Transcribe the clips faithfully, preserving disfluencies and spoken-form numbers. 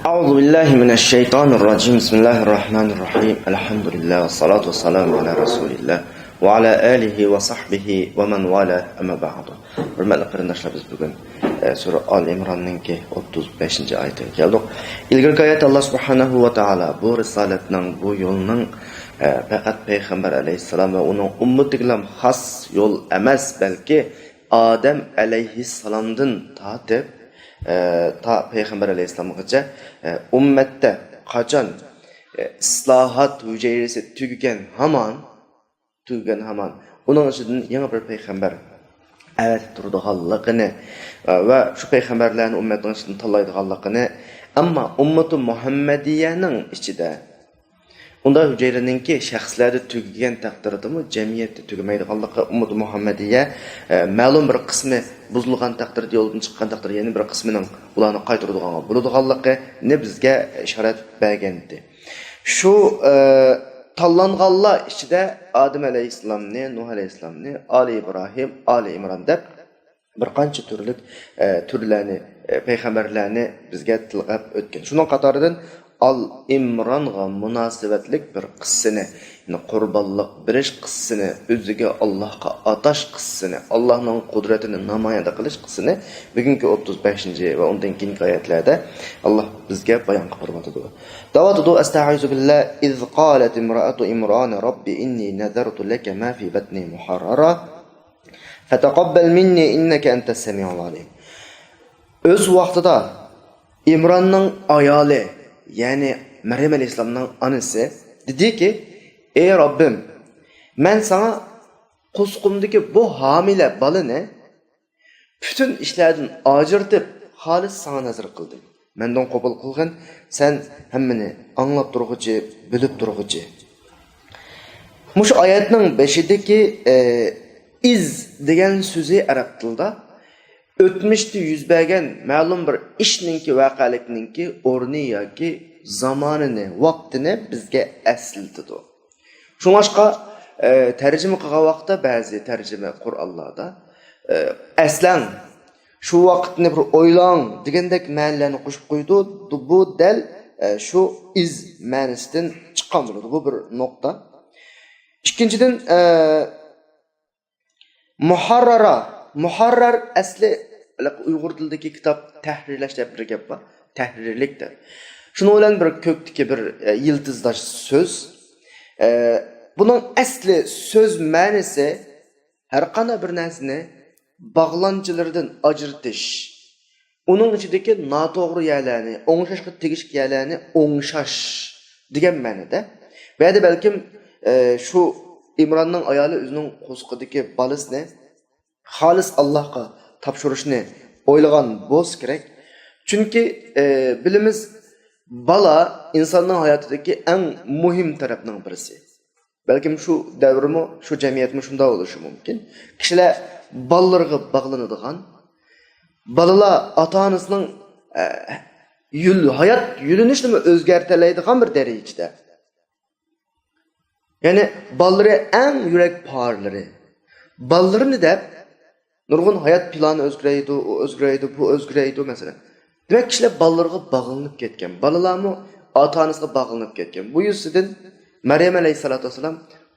أعوذ بالله من الشيطان الرجيم. بسم الله الرحمن الرحيم. الحمد لله والصلاة والسلام على رسول الله وعلى آله وصحبه ومن والاه. أما بعد. ھۆرمەتلىك قېرىنداشلار، بىز بۈگۈن، ئە، سۈرە ئال ئىمراننىڭكى ئوتتۇز بەشىنچى ئايىتىگە كەلدۇق. ئىلگىرىكى ئايەتتە ئاللا سۇبھانەھۇ ۋە تائالا بۇ رىسالەتنىڭ، بۇ يولنىڭ، ئە، پەقەت پەيغەمبەر ئەلەيھىسسالام ۋە ئۇنىڭ ئۈممىتىگىلا خاس يول ئەمەس، بەلكى ئادەم ئەلەيھىسسالامدىن تارتىپ، ئە، تا پەيغەمبەر ئەلەيھىسسالامغىچە، ئە، ئۈممەتتە قاچان، ئە، ئىسلاھات ھۈجەيرىسى تۈگىگەن ھامان، تۈگىگەن ھامان، ئۇنىڭ ئىچىدىن يېڭى بىر پەيغەمبەر ئەۋەتىپ تۇرىدىغانلىقىنى، ئە، ۋە شۇ پەيغەمبەرلەرنى ئۈممەتنىڭ ئىچىدىن تاللايدىغانلىقىنى، ئەمما ئۈممىتۇ مۇھەممەدىيەنىڭ ئىچىدە ئۇنداق ھۈجەيرىنىڭكى شەخسلەردە تۈگىگەن تەقدىردىمۇ جەمئىيەتتە تۈگىمەيدىغانلىقى، ئۈممىتى مۇھەممەدىيە، ئە، مەلۇم بىر قىسمى بۇزۇلغان تەقدىردە، يولدىن چىققان تەقدىردە، يەنە بىر قىسمىنىڭ ئۇلارنى قايتۇرىدىغانغا بولىدىغانلىقىنى بىزگە ئىشارەت بەرگەنىدى. شۇ، ئە، تاللانغانلار ئىچىدە ئادەم ئەلەيھىسسالامنى، نۇھ ئەلەيھىسسالامنى، ئالى ئىبراھىم، ئالى ئىمران دەپ بىر قانچە تۈرلۈك، ئە، تۈرلەرنى، ئە، پەيغەمبەرلەرنى بىزگە تىلغاپ ئۆتكەن. شۇنىڭ قاتارىدىن ئال ئىمرانغا مۇناسىۋەتلىك بىر قىسسىنى، يەنى قۇربانلىق بېرىش قىسسىنى، ئۆزىگە ئاللاھقا ئاتاش قىسسىنى، ئاللاھنىڭ قۇدرىتىنى نامايەندە قىلىش قىسسىنى بۈگۈنكى ئوتتۇز بەشىنچى ۋە ئۇندىن كېيىنكى ئايەتلەردە ئاللاھ بىزگە بايان قىلىپ بېرىۋاتىدۇ. دەۋاتىدۇ، ئەستەئىزۇ بىللا، إذ قالت امرأة عمران رب إني نذرت لك ما في بطني محررا فتقبل مني إنك أنت السميع العليم. ئۆز ۋاقتىدا ئىمراننىڭ ئايالى، يەنى مەريەم ئەلەيھىسسالامنىڭ ئانىسى دېدىكى، ئەي رەببىم، مەن ساڭا قورسىقىمدىكى بۇ ھامىلە بالىنى پۈتۈن ئىشلاردىن ئاجرىتىپ، خالىس ساڭا نەزەر قىلدىم. مەندىن قوبۇل قىلغىن، سەن ھەممىنى ئاڭلاپ تۇرغۇچى، بىلىپ تۇرغۇچى. مۇشۇ ئايەتنىڭ بېشىدىكى، ئە، ئىز دېگەن سۆزى ئەرەب تىلىدا ئۆتمۈشتە يۈز بەرگەن مەلۇم بىر ئىشنىڭكى، ۋەقەلىكنىڭكى ئورنى ياكى زامانىنى، ۋاقتىنى بىزگە ئەسلىتىدۇ. شۇڭلاشقا، ئە، تەرجىمە قىلغان ۋاقىتتا بەزى تەرجىمە قۇرئانلاردا، ئە، ئەسلەڭ، شۇ ۋاقىتنى بىر ئويلاڭ دېگەندەك مەنىلەرنى قوشۇپ قويىدۇ. بۇ دەل، ئە، شۇ ئىز مەنىسىدىن چىققان بولىدۇ. بۇ بىر نۇقتا. ئىككىنچىدىن، ئە، مۇھەررەرە. مۇھەررەر ئەسلى ئۇيغۇر تىلىدىكى كىتاب تەھرىرلەش دەپ بىر گەپ بار. تەھرىرلىك دەپ. شۇنىڭ بىلەن بىر كۆكتىكى بىر، ئە، يىلتىزداش سۆز. ئە، بۇنىڭ ئەسلى سۆز مەنىسى ھەرقانداق بىر نەرسىنى باغلانچىلىرىدىن ئاجرىتىش، ئۇنىڭ ئىچىدىكى ناتوغرا يەرلەرنى، ئوڭشاشقا تېگىشلىك يەرلەرنى ئوڭشاش دېگەن مەنىدە. بۇ يەردە بەلكىم، ئە، شۇ ئىمراننىڭ ئايالى ئۆزىنىڭ قورسىقىدىكى بالىسىنى خالىس ئاللاھقا تاپشۇرۇشنى ئويلىغان بولسا كېرەك. چۈنكى، ئە، بىلىمىز، بالا ئىنساننىڭ ھاياتىدىكى ئەڭ مۇھىم تەرەپنىڭ بىرسى. بەلكىم شۇ دەۋرمۇ، شۇ جەمئىيەتمۇ شۇنداق بولۇشى مۇمكىن. كىشىلەر بالىلىرىغا باغلىنىدىغان، بالىلار ئاتا-ئانىسىنىڭ، ئە، يول، ھايات يۆنىلىشىنىمۇ ئۆزگەرتەلەيدىغان بىر دەرىجىدە. يەنى بالىلىرى ئەڭ يۈرەك پارىلىرى. بالىلىرىنى دەپ نۇرغۇن ھايات پىلانى ئۆزگىرەيدۇ، ئۇ ئۆزگىرەيدۇ، بۇ ئۆزگىرەيدۇ، مەسىلەن. دېمەك، كىشىلەر بالىلىرىغا باغلىنىپ كەتكەن، بالىلارمۇ ئاتا-ئانىسىغا باغلىنىپ كەتكەن. بۇ يۈزىسىدىن مەريەم ئەلەيھىسسالاتۇ ۋەسسالام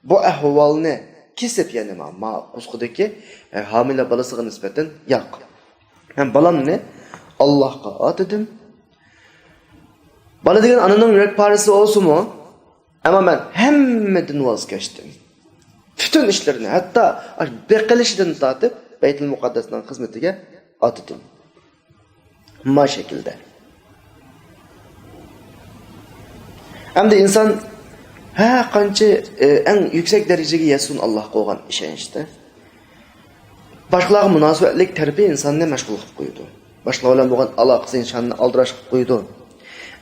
بۇ ئەھۋالنى كېسىپ، يەنى ما، ما قورسىقىدىكى، ئە، ھامىلە بالىسىغا نىسبەتەن، ياق، مەن بالامنى ئاللاھقا ئاتىدىم. بالا دېگەن ئانىنىڭ يۈرەك پارىسى بولسىمۇ، ئەمما مەن ھەممىدىن ۋاز كەچتىم. پۈتۈن ئىشلىرىنى، ھەتتا ئاشۇ بېقىلىشىدىن تارتىپ بەيتۇل مۇقەددەسنىڭ خىزمىتىگە ئاتىدىم. ما شەكىلدە. ئەمدى ئىنسان ھەر قانچە، ئە، ئەڭ يۈكسەك دەرىجىگە يەتسۇن ئاللاھقا بولغان ئىشەنچتە، باشقىلارغا مۇناسىۋەتلىك تەرىپى ئىنساننى مەشغۇل قىلىپ قويىدۇ. باشقىلار بىلەن بولغان ئالاقىسى ئىنساننى ئالدىراش قىلىپ قويىدۇ.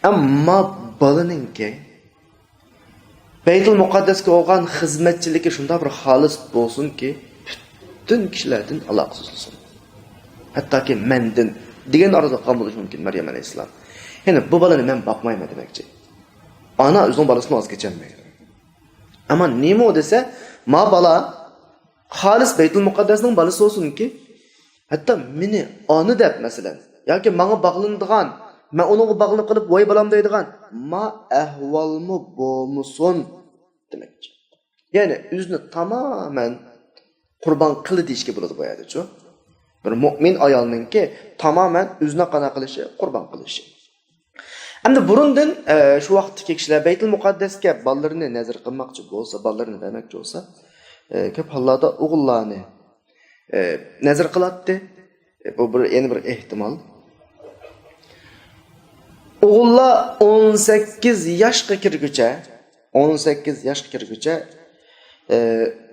ئەمما بالىنىڭكى بەيتۇل مۇقەددەسكە بولغان خىزمەتچىلىكى شۇنداق بىر خالىس بولسۇنكى، پۈتۈن كىشىلەردىن ئالاقىسىز بولسۇن. ھەتتاكى مەندىن دېگەن ئارىلىق قالغان بولۇشى مۇمكىن مەريەم ئەلەيھىسسالام. يەنى بۇ بالىنى مەن باقمايمەن دېمەكچى. ئانا ئۆزىنىڭ بالىسىدىن ۋاز كېچەلمەيدۇ. ئەمما نېمە ئۇ دېسە، ما بالا خالىس بەيتۇل مۇقەددەسنىڭ بالىسى بولسۇنكى، ھەتتا مېنى ئانا دەپ، مەسىلەن، ياكى ماڭا باغلىنىدىغان، مەن ئۇنىڭغا باغلىنىپ قېلىپ، ۋاي بالام دەيدىغان ما ئەھۋالمۇ بولمىسۇن دېمەكچى. يەنى ئۆزىنى تامامەن قۇربان قىلدى دېيىشكە بولىدۇ بۇ يەردىچۇ. بىر مۆمىن ئايالنىڭكى تامامەن ئۆزىنى قانداق قىلىشى، قۇربان قىلىشى. ئەمدى بۇرۇندىن، ئە، شۇ ۋاقىتتىكى كىشىلەر بەيتۇل مۇقەددەسكە بالىلىرىنى نەزىر قىلماقچى بولسا، بالىلىرىنى بەرمەكچى بولسا، ئە، كۆپ ھاللاردا ئوغۇللارنى، ئە، نەزىر قىلاتتى. ئە، بۇ بىر، يەنە بىر ئېھتىمال. ئوغۇللار ئون سەككىز ياشقا كىرگۈچە، ئون سەككىز ياشقا كىرگۈچە، ئە،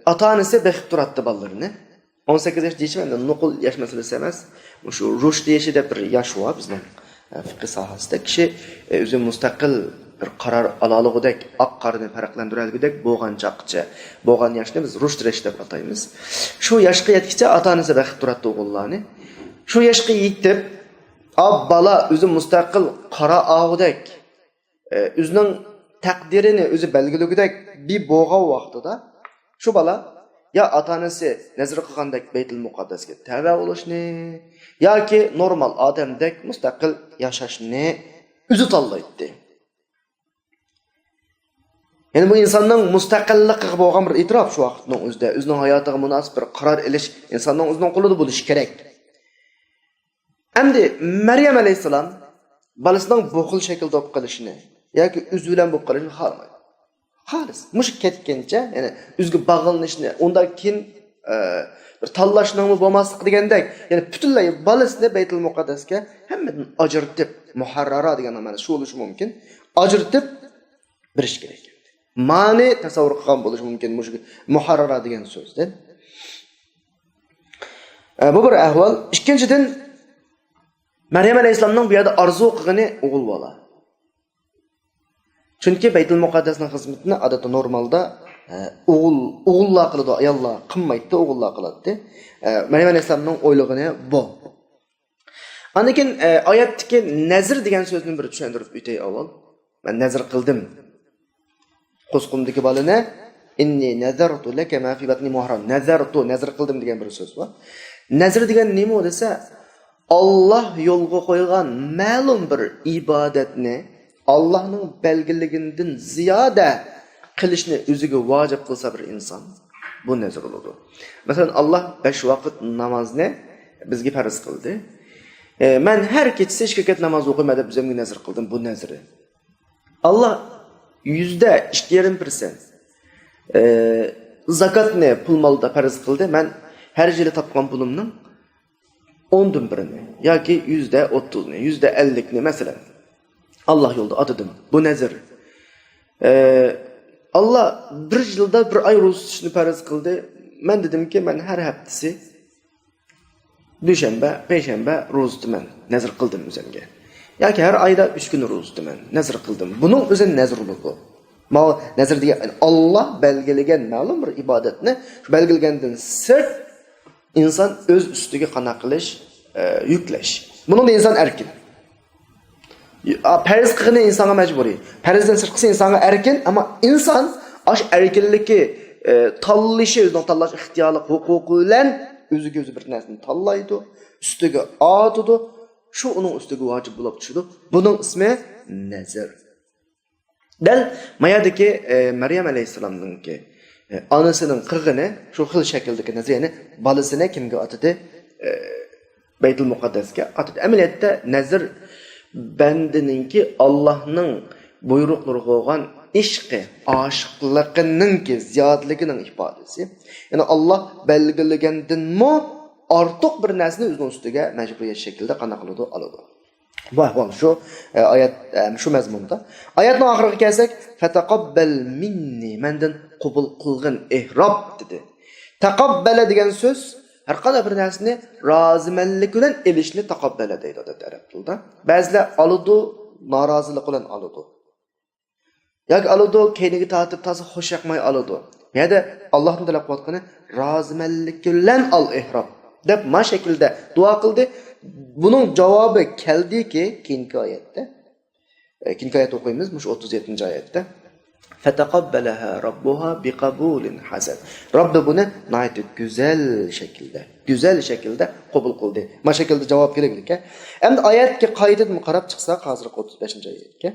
ئاتا-ئانىسى بېقىپ تۇراتتى بالىلىرىنى. ئون سەككىز ياش دېيىشىم ئەمدى نوقۇل ياش مەسىلىسى ئەمەس. مۇشۇ رۇشد يېشى دەپ بىر ياش بار بىزنىڭ، ئە، فىقىھ ساھەسىدە. كىشى، ئە، ئۆزى مۇستەقىل بىر قارار ئالالىغۇدەك، ئاق قارىنى پەرقلەندۈرەلىگۈدەك بولغان چاغقىچە بولغان ياشنى بىز رۇشد يېشى دەپ ئاتايمىز. شۇ ياشقا يەتكىچە ئاتا-ئانىسى بېقىپ تۇراتتى ئوغۇللارنى. شۇ ياشقا يېتىپ، ئا، بالا ئۆزى مۇستەقىل قارار ئالغۇدەك، ئۆزىنىڭ تەقدىرىنى ئۆزى بەلگىلىگۈدەك بىر بولغان ۋاقتىدا، شۇ بالا يا ئاتا-ئانىسى نەزىر قىلغاندەك بەيتۇل مۇقەددەسكە تەۋە بولۇشنى ياكى نورمال ئادەمدەك مۇستەقىل ياشاشنى ئۆزى تاللايتتى. يەنى بۇ ئىنساننىڭ مۇستەقىللىقىغا بولغان بىر ئېتىراپ شۇ ۋاقىتنىڭ ئۆزىدە، ئۆزىنىڭ ھاياتىغا مۇناسىپ بىر قارار ئېلىش ئىنساننىڭ ئۆزىنىڭ قولىدا بولۇشى كېرەك. ئەمدى مەريەم ئەلەيھىسسالام بالىسىنىڭ بۇ خىل شەكىلدە بولۇپ قېلىشىنى ياكى ئۆزى بىلەن بولۇپ قېلىشىنى خالىمايدۇ. خالىس. مۇشۇ كەتكەنچە، يەنى ئۆزىگە باغلىنىشنى، ئۇنداق كېيىن، ئە، بىر تاللاشنىڭمۇ بولماسلىقى دېگەندەك، يەنى پۈتۈنلەي بالىسىنى بەيتۇل مۇقەددەسكە ھەممىدىن ئاجرىتىپ، مۇھەررەرا دېگەننىڭ مەنىسى شۇ بولۇشى مۇمكىن، ئاجرىتىپ بېرىش كېرەك. مانى تەسەۋۋۇر قىلغان بولۇشى مۇمكىن مۇشۇ مۇھەررەرا دېگەن سۆزدىن. ئە، بۇ بىر ئەھۋال. ئىككىنچىدىن، مەريەم ئەلەيھىسسالامنىڭ بۇ يەردە ئارزۇ قىلغىنى ئوغۇل بالا. چۈنكى بەيتۇل مۇقەددەسنىڭ خىزمىتىنى ئادەتتە نورمالدا، ئە، ئوغۇل، ئوغۇللار قىلىدۇ، ئاياللار قىلمايتتى، ئوغۇللار قىلاتتى. ئە، مەريەم ئەلەيھىسسالامنىڭ ئويلىغىنى بۇ. ئاندىن كېيىن، ئە، ئايەتتىكى نەزر دېگەن سۆزنى بىر چۈشەندۈرۈپ ئۆتەي ئاۋۋال. مەن نەزر قىلدىم. قۇسقۇمدىكى بالىنى، «ئىننى نەزەرتۇ لەكە ما فى بەتنى مۇھەررەرا.» نەزەرتۇ، نەزر قىلدىم دېگەن بىر سۆز بار. نەزر دېگەن نېمە دېسە، ئاللا يولغا قويغان مەلۇم بىر ئىبادەتنى ئاللانىڭ بەلگىلىگىنىدىن زىيادە قىلىشنى ئۆزىگە ۋاجىپ قىلسا بىر ئىنسان، بۇ نەزر بولىدۇ. مەسىلەن، ئاللا بەش ۋاقىت نامازنى بىزگە پەرز قىلدى. ئە، مەن ھەر كېچىسى ئىككى رەكەت ناماز ئوقۇيمەن دەپ ئۆزۈمگە نەزر قىلدىم، بۇ نەزرى. ئاللا يۈزدە ئىككى يېرىم پىرسەنت، ئە، زاكاتنى پۇل مالدا پەرز قىلدى. مەن ھەر يىلى تاپقان پۇلۇمنىڭ ئوندىن بىرىنى ياكى يۈزدە ئوتتۇزنى، يۈزدە ئەللىكنى، مەسىلەن، ئاللا يولىدا ئاتىدىم. بۇ نەزر. ئە، ئاللا بىر يىلدا بىر ئاي روزا تۇتۇشنى پەرز قىلدى. مەن دېدىمكى، مەن ھەر ھەپتىسى دۈشەنبە، پەيشەنبە روزا تۇتىمەن، نەزر قىلدىم ئۆزۈمگە. ياكى ھەر ئايدا ئۈچ كۈن روزا تۇتىمەن، نەزر قىلدىم. بۇنىڭ ئۆزى نەزر بولىدۇ. ماۋۇ نەزر دېگەن، ئاللا بەلگىلىگەن مەلۇم بىر ئىبادەتنى شۇ بەلگىلىگەندىن سىرت ئىنسان ئۆز ئۈستىگە قانداق قىلىش، ئە، يۈكلەش. بۇنىڭدا ئىنسان ئەركىن. ئا، پەرز قىلغىنى ئىنسانغا مەجبۇرىي. پەرزدىن سىرتقىسى ئىنسانغا ئەركىن، ئەمما ئىنسان ئاش ئەركىنلىكى، ئە، تاللىشى، ئۆزىنىڭ تاللاش ئىختىيارلىق ھوقۇقى بىلەن ئۆزىگە ئۆزى بىر نەرسىنى تاللايدۇ، ئۈستىگە ئارتىدۇ. شۇ ئۇنىڭ ئۈستىگە ۋاجىپ بولۇپ چۈشىدۇ. بۇنىڭ ئىسمى نەزر. دەل ما يەردىكى، ئە، مەريەم ئەلەيھىسسالامنىڭكى، ئە، ئانىسىنىڭ قىلغىنى شۇ خىل شەكىلدىكى نەزر، يەنى بالىسىنى كىمگە ئاتىدى؟ ئە، بەيتۇل مۇقەددەسكە ئاتىدى. ئەمەلىيەتتە نەزر بەندىنىڭكى ئاللانىڭ بۇيرۇقلىرىغا بولغان ئىشقى، ئاشىقلىقىنىڭكى زىيادىلىكىنىڭ ئىپادىسى. يەنى ئاللا بەلگىلىگەندىنمۇ ئارتۇق بىر نەرسىنى ئۆزىنىڭ ئۈستىگە مەجبۇرىيەت شەكلىدە قانداق قىلىدۇ؟ ئالىدۇ. بۇ ئەھۋال شۇ، ئە، ئايەت، ئە، شۇ مەزمۇندا. ئايەتنىڭ ئاخىرىغا كەلسەك، «فەتەقەببەل مىننى»، مەندىن قوبۇل قىلغىن، ئېھ رەب، دېدى. تەقەببەلە دېگەن سۆز ھەر قانداق بىر نەرسىنى رازىمەنلىك بىلەن ئېلىشنى تەقەببەلە دەيدۇ، ئادەتتە ئەرەب تىلىدا. بەزىلەر ئالىدۇ، نارازىلىق بىلەن ئالىدۇ. ياكى ئالىدۇ، كەينىگە تارتىپ تازا خۇش ياقماي ئالىدۇ. بۇ يەردە ئاللاھتىن تەلەپ قىلىۋاتقىنى، رازىمەنلىك بىلەن ئال، ئېھ رەب، دەپ ما شەكىلدە دۇئا قىلدى. بۇنىڭ جاۋابى كەلدىكى، كېيىنكى ئايەتتە. ئە، كېيىنكى ئايەتتە ئوقۇيمىز، مۇشۇ ئوتتۇز يەتتىنچى ئايەتتە. فتقبلها ربها بقبول حسن. رەببى بۇنى ناھايىتى گۈزەل شەكىلدە، گۈزەل شەكىلدە قوبۇل قىلدى. مانا شەكىلدە جاۋاب كېلىدىكەن. ئەمدى ئايەتكە قايتىدىن قاراپ چىقساق، ھازىرقى ئوتتۇز بەشىنچى ئايەتكە.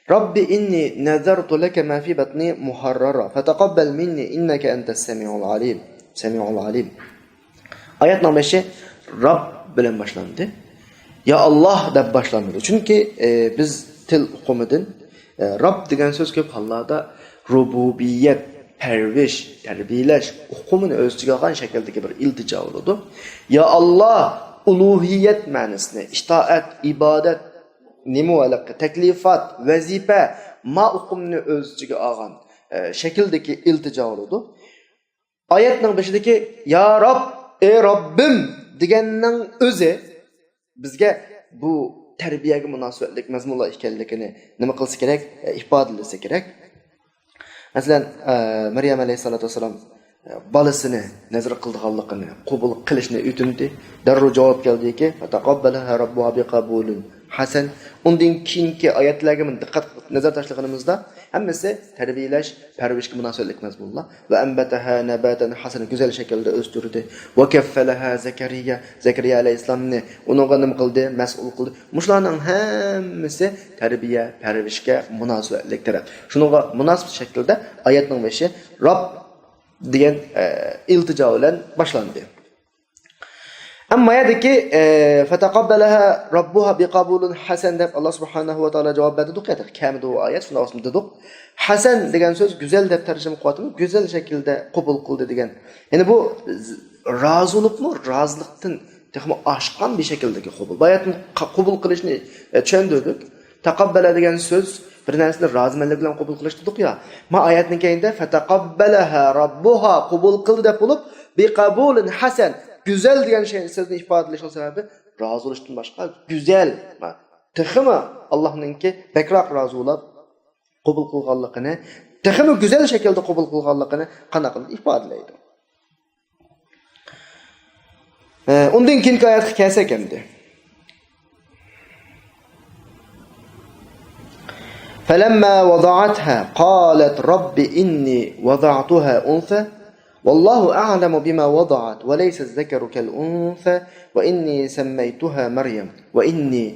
رب إني نذرت لك ما في بطني محررا فتقبل مني إنك أنت السميع العليم. سميع العليم. ئايەتنىڭ بېشى رەب بىلەن باشلاندى. يا ئاللاھ دەپ باشلانمىدى. چۈنكى، ئە، بىز تىل ئۇقۇمىدىن، ئە، رەب دېگەن سۆز كۆپ ھاللاردا رۇبۇبىيەت، پەرۋىش، تەربىيەلەش ئۇقۇمىنى ئۆز ئىچىگە ئالغان شەكىلدىكى بىر ئىلتىجا بولىدۇ. يا ئاللاھ، ئۇلۇھىيەت مەنىسىنى، ئىتائەت، ئىبادەت، نېمە ھېلىقى تەكلىپات، ۋەزىپە، ما ئۇقۇمنى ئۆز ئىچىگە ئالغان، ئە، شەكىلدىكى ئىلتىجا بولىدۇ. ئايەتنىڭ بېشىدىكى يا رەب، ئەي رەببىم دېگەننىڭ ئۆزى بىزگە بۇ تەربىيەگە مۇناسىۋەتلىك مەزمۇنلار ئىكەنلىكىنى نېمە قىلسا كېرەك؟ ئىپادىلىسە كېرەك. مەسىلەن، ئە، مەريەم ئەلەيھىسسالاتۇ ۋەسسالام، ئە، بالىسىنى نەزر قىلىدىغانلىقىنى قوبۇل قىلىشنى ئۆتۈندى. دەررۇ جاۋاب كەلدىكى، فتقبلها ربها بقبول حسن. ئۇندىن كېيىنكى ئايەتلەرگە دىققەت نەزەر تاشلىغىنىمىزدا، ھەممىسى تەربىيەلەش، پەرۋىشكە مۇناسىۋەتلىك مەزمۇنلار. ۋە ئەنبەتەھا نەباتەن ھەسەن، گۈزەل شەكىلدە ئۆستۈردى. ۋە كەففەلەھا زەكەرىيا، زەكەرىيا ئەلەيھىسسالامنى ئۇنىڭغا نېمە قىلدى؟ مەسئۇل قىلدى. مۇشۇلارنىڭ ھەممىسى تەربىيە، پەرۋىشكە مۇناسىۋەتلىك تەرەپ. شۇنىڭغا مۇناسىپ شەكىلدە ئايەتنىڭ بېشى رەب دېگەن، ئە، ئىلتىجا بىلەن باشلاندى. ئەمما ما يەردىكى، ئە، فتقبلها ربها بقبول حسن دەپ ئاللا سۇبھانەھۇ ۋە تائالا جاۋاب بەردى دېدۇق يا، كەلمىدى ئۇ ئايەت، شۇنداق بولسىمۇ دېدۇق. ھەسەن دېگەن سۆز گۈزەل دەپ تەرجىمە قىلىۋاتىمىز، گۈزەل شەكىلدە قوبۇل قىلدى دېگەن. يەنى بۇ ز-، رازى بولۇپمۇ رازىلىقتىن تېخىمۇ ئاشقان بىر شەكىلدىكى قوبۇل. بۇ ئايەتنى ق-، قوبۇل قىلىشنى، ئە، چۈشەندۈردۇق. تەقەببەلە دېگەن سۆز بىر نەرسىنى رازىمەنلىك بىلەن قوبۇل قىلىش دېدۇق يا. ما ئايەتنىڭ كەينىدە فتقبلها ربها، قوبۇل قىلدى دەپ بولۇپ، بقبول حسن، گۈزەل دېگەن شەي-، سۆزنى ئىپادىلەشنىڭ سەۋەبى رازى بولۇشتىن باشقا گۈزەل، تېخىمۇ ئاللانىڭكى بەكرەك رازى بولۇپ قوبۇل قىلغانلىقىنى، تېخىمۇ گۈزەل شەكىلدە قوبۇل قىلغانلىقىنى قانداق قىلىدۇ؟ ئىپادىلەيدۇ. ئە، ئۇندىن كېيىنكى ئايەتكە كەلسەك ئەمدى. فلما وضعتها قالت رب إني وضعتها أنثى والله أعلم بما وضعت وليس الذكر كالأنثى وإني سميتها مريم وإني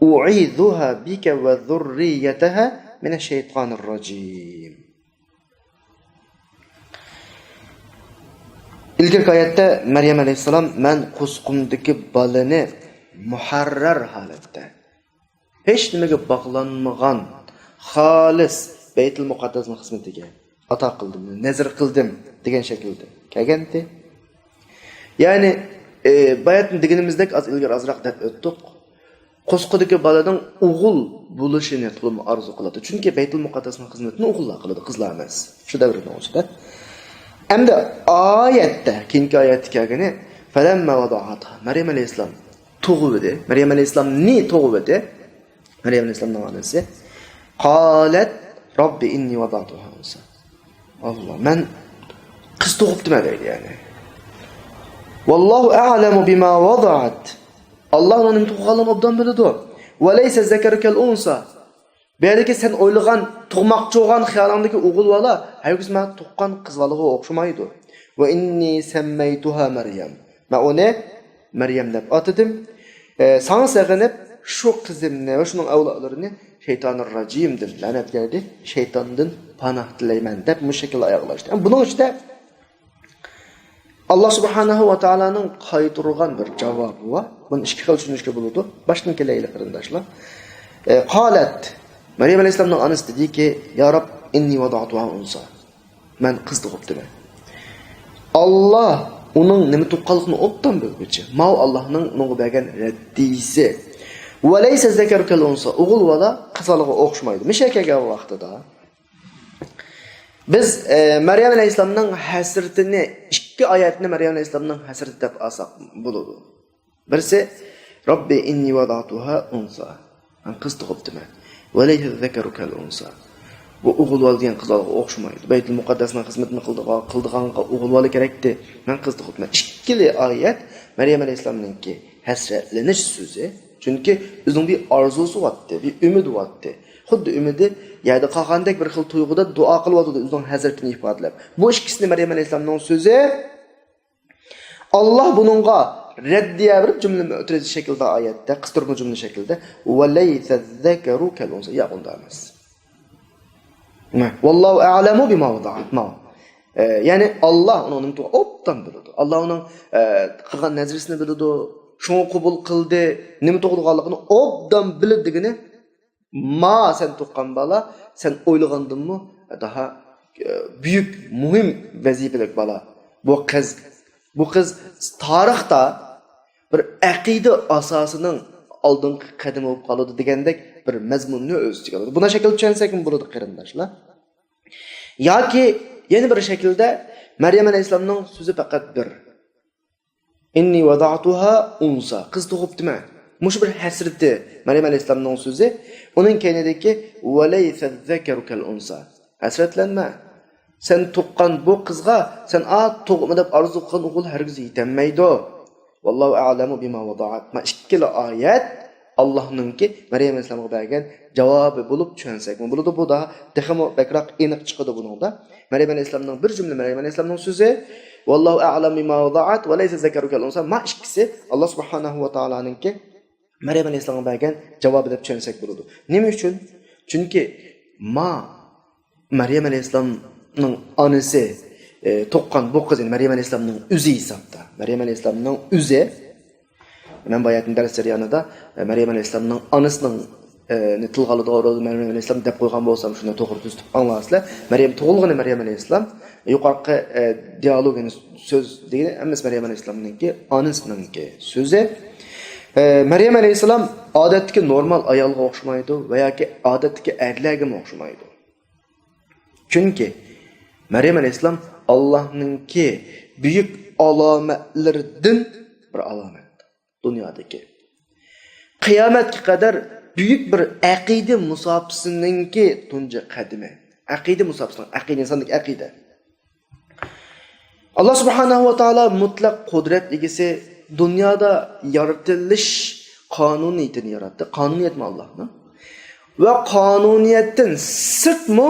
أعيذها بك وذريتها من الشيطان الرجيم. ئىلگىرىكى ئايەتتە مەريەم ئەلەيھىسسالام، مەن قورسىقىمدىكى بالىنى مۇھەررەر ھالەتتە، ھېچ نېمىگە باغلانمىغان، خالىس بەيتۇل مۇقەددەسنىڭ خىزمىتىگە ئاتا قىلدىم، نەزر قىلدىم دېگەن شەكىلدە كەلگەنتى. يەنى، ئى، باياتىن دېگىنىمىزدەك ئاز ئىلگىرى ئازراق دەپ ئۆتتۇق. قورسىقىدىكى بالىنىڭ ئوغۇل بولۇشىنى تولىمۇ ئارزۇ قىلىدۇ. چۈنكى بەيتۇل مۇقەددەسنىڭ خىزمىتىنى ئوغۇللار قىلىدۇ، قىزلار ئەمەس. شۇ دەۋرنىڭ ئىچىدە. ئەمدى ئايەتتە، كېيىنكى ئايەتتە كەلگىنى، فلما وضعتها، مەريەم ئەلەيھىسسالام تۇغۇۋىدى. مەريەم ئەلەيھىسسالام نى تۇغۇۋىدى؟ مەريەم ئەلەيھىسسالامنىڭ ئانىسى. قالت رب إني وضعتها أنثى. ئاللا، مەن قىز تۇغۇپتىمەن دەيدۇ يەنى. والله أعلم بما وضعت. ئاللا ئۇنىڭ نېمە تۇغقانلىقىنى ئوبدان بىلىدۇ. وليس الذكر كالأنثى. بۇ يەردىكى سەن ئويلىغان، تۇغماقچى بولغان خىيالىڭدىكى ئوغۇل بالا ھەرگىز ماڭا تۇغقان قىز بالىغا ئوخشىمايدۇ. وإني سميتها مريم. مەن ئۇنى مەريەم دەپ ئاتىدىم. ئە، ساڭا سېغىنىپ شۇ قىزىمنى ۋە شۇنىڭ ئەۋلادلىرىنى شەيتانىر راجىمدىن، لەنەتكە يەردى، شەيتاندىن پاناھ تىلەيمەن دەپ مۇشۇ شەكىلدە ئاياغلاشتى. بۇنىڭ ئىچىدە ئاللا سۇبھانەھۇ ۋە تائالانىڭ قايتۇرغان بىر جاۋابى بار. بۇنى ئىككى خىل چۈشىنىشكە بولىدۇ. باشتىن كېلەيلى، قېرىنداشلار. ئە، قالەت، مەريەم ئەلەيھىسسالامنىڭ ئانىسى دېدىكى، يا رەب، ئىننى ۋەزەئتۇھا ئۇنسا. مەن قىز تۇغۇپتىمەن. ئاللا ئۇنىڭ نېمە تۇغقانلىقىنى ئوبدان بىلگۈچى. ماۋۇ ئاللانىڭ ئۇنىڭغا بەرگەن رەددىسى. ۋەلەيسە زەكەرۇ كەل ئۇنسا، ئوغۇل بالا قىز بالىغا ئوخشىمايدۇ. مۇشۇ يەرگە كەلگەن ۋاقتىدا بىز، ئە، مەريەم ئەلەيھىسسالامنىڭ ھەسرىتىنى، ئىككى ئايەتنى مەريەم ئەلەيھىسسالامنىڭ ھەسرىتى دەپ ئالساق بولىدۇ. بىرسى، رەببى ئىننى ۋەزەئتۇھا ئۇنسا. مەن قىز تۇغۇپتىمەن. ۋەلەيسە زەكەرۇ كەل ئۇنسا. بۇ ئوغۇل بالا دېگەن قىز بالىغا ئوخشىمايدۇ. بەيتۇل مۇقەددەسنىڭ خىزمىتىنى قىلىدىغان، قىلىدىغانغا ئوغۇل بالا كېرەكتى. مەن قىز تۇغۇپتىمەن. ئىككىلى ئايەت مەريەم ئەلەيھىسسالامنىڭكى ھەسرەتلىنىش سۆزى. چۈنكى ئۆزىنىڭ بىر ئارزۇسى بارتتى، بىر ئۈمىدى بارتتى. خۇددى ئۈمىدى يەردە قالغاندەك بىر خىل تۇيغۇدا دۇئا قىلىۋاتىدۇ، ئۆزىنىڭ ھەسرىتىنى ئىپادىلەپ. بۇ ئىككىسىنى مەريەم ئەلەيھىسسالامنىڭ سۆزى. ئاللا بۇنىڭغا رەددىيە بېرىپ، جۈملە مۇئتىرىز شەكلىدە ئايەتتە، قىستۇرما جۈملە شەكلىدە، ۋەلەيسە زەكەرۇ كەل ئۇنسا. ياق، ئۇنداق ئەمەس. ۋاللاھۇ ئەئلەمۇ بىما ۋەدەئەت. ماۋۇ. ئە، يەنى ئاللا ئۇنىڭ نېمە توغرا ئوبدان بىلىدۇ. ئاللا ئۇنىڭ، ئە، قىلغان نەزرىسىنى بىلىدۇ، شۇڭا قوبۇل قىلدى، نېمە توغرىلىقىنى ئوبدان بىلىدۇ دېگىنى. ما سەن تۇغقان بالا، سەن ئويلىغاندىنمۇ داھا، ئە، بۈيۈك، مۇھىم ۋەزىپىلىك بالا. بۇ قىز، بۇ قىز تارىختا بىر ئەقىدە ئاساسىنىڭ ئالدىنقى قەدىمى بولۇپ قالىدۇ دېگەندەك بىر مەزمۇننى ئۆز ئىچىگە ئالىدۇ. بۇنداق شەكىلدە چۈشەنسەكمۇ بولىدۇ، قېرىنداشلار. ياكى يەنە بىر شەكىلدە مەريەم ئەلەيھىسسالامنىڭ سۆزى پەقەت بىر. ئىننى ۋەدەئتۇھا ئۇنسا. قىز تۇغۇپتىمەن. مۇشۇ بىر ھەسرىتى مەريەم ئەلەيھىسسالامنىڭ سۆزى. ئۇنىڭ كەينىدىكى ۋەلەيسە زەكەرۇ كەل ئۇنسا. ھەسرەتلەنمە. سەن تۇغقان بۇ قىزغا سەن ئا تۇغما دەپ ئارزۇ قىلغان ئوغۇل ھەرگىز يېتەلمەيدۇ. ۋاللاھۇ ئەئلەمۇ بىما ۋەدەئەت. ما ئىككىلا ئايەت ئاللاھنىڭكى مەريەم ئەلەيھىسسالامغا بەرگەن جاۋابى بولۇپ چۈشەنسەكمۇ بولىدۇ. بۇ دا تېخىمۇ بەكرەك ئېنىق چىقىدۇ بۇنىڭدا. مەريەم ئەلەيھىسسالامنىڭ بىر جۈملە مەريەم ئەلەيھىسسالامنىڭ سۆزى، ۋاللاھۇ ئەئلەمۇ بىما ۋەدەئەت ۋەلەيسە زەكەرۇ كەل ئۇنسا. ما ئىككىسى ئاللا سۇبھانەھۇ ۋە تائالانىڭكى مەريەم ئەلەيھىسسالامغا بەرگەن جاۋابى دەپ چۈشەنسەك بولىدۇ. نېمە ئۈچۈن؟ چۈنكى ما مەريەم ئەلەيھىسسالامنىڭ ئانىسى، ئى، تۇغقان بۇ قىز، يەنى مەريەم ئەلەيھىسسالامنىڭ ئۆزى ھېسابتا. مەريەم ئەلەيھىسسالامنىڭ ئۆزى. مەن باياتىن دەرس جەريانىدا، ئى، مەريەم ئەلەيھىسسالامنىڭ ئانىسىنىڭ، ئى، نى تىلغا ئالىدىغان ئورۇندا مەريەم ئەلەيھىسسالام دەپ قويغان بولسام، شۇنى توغرا تۈزىتىپ ئاڭلىغانسىلەر. مەريەم تۇغۇلغىنى مەريەم ئەلەيھىسسالام، يۇقىرىقى، ئى، دىيالوگ، يەنى سۆز دېگىنى ھەممىسى مەريەم ئەلەيھىسسالامنىڭكى، ئانىسىنىڭكى سۆزى. ئى، مەريەم ئەلەيھىسسالام ئادەتتىكى نورمال ئايالغا ئوخشىمايدۇ ۋە ياكى ئادەتتىكى ئەرلەرگىمۇ ئوخشىمايدۇ. چۈنكى مەريەم ئەلەيھىسسالام ئاللاھنىڭكى بۈيۈك ئالامەتلىرىدىن بىر ئالامەت. دۇنيادىكى. قىيامەتكە قەدەر بۈيۈك بىر ئەقىدە مۇساپىسىنىڭكى تۇنجى قەدىمى. ئەقىدە مۇساپىسىنىڭ، ئەقىدە، ئىنساندىكى ئەقىدە. ئاللا سۇبھانەھۇ ۋە تائالا مۇتلەق قۇدرەت ئىگىسى، دۇنيادا يارىتىلىش قانۇنىيىتىنى ياراتتى. قانۇنىيەتمۇ ئاللانىڭ. ۋە قانۇنىيەتتىن سىرتمۇ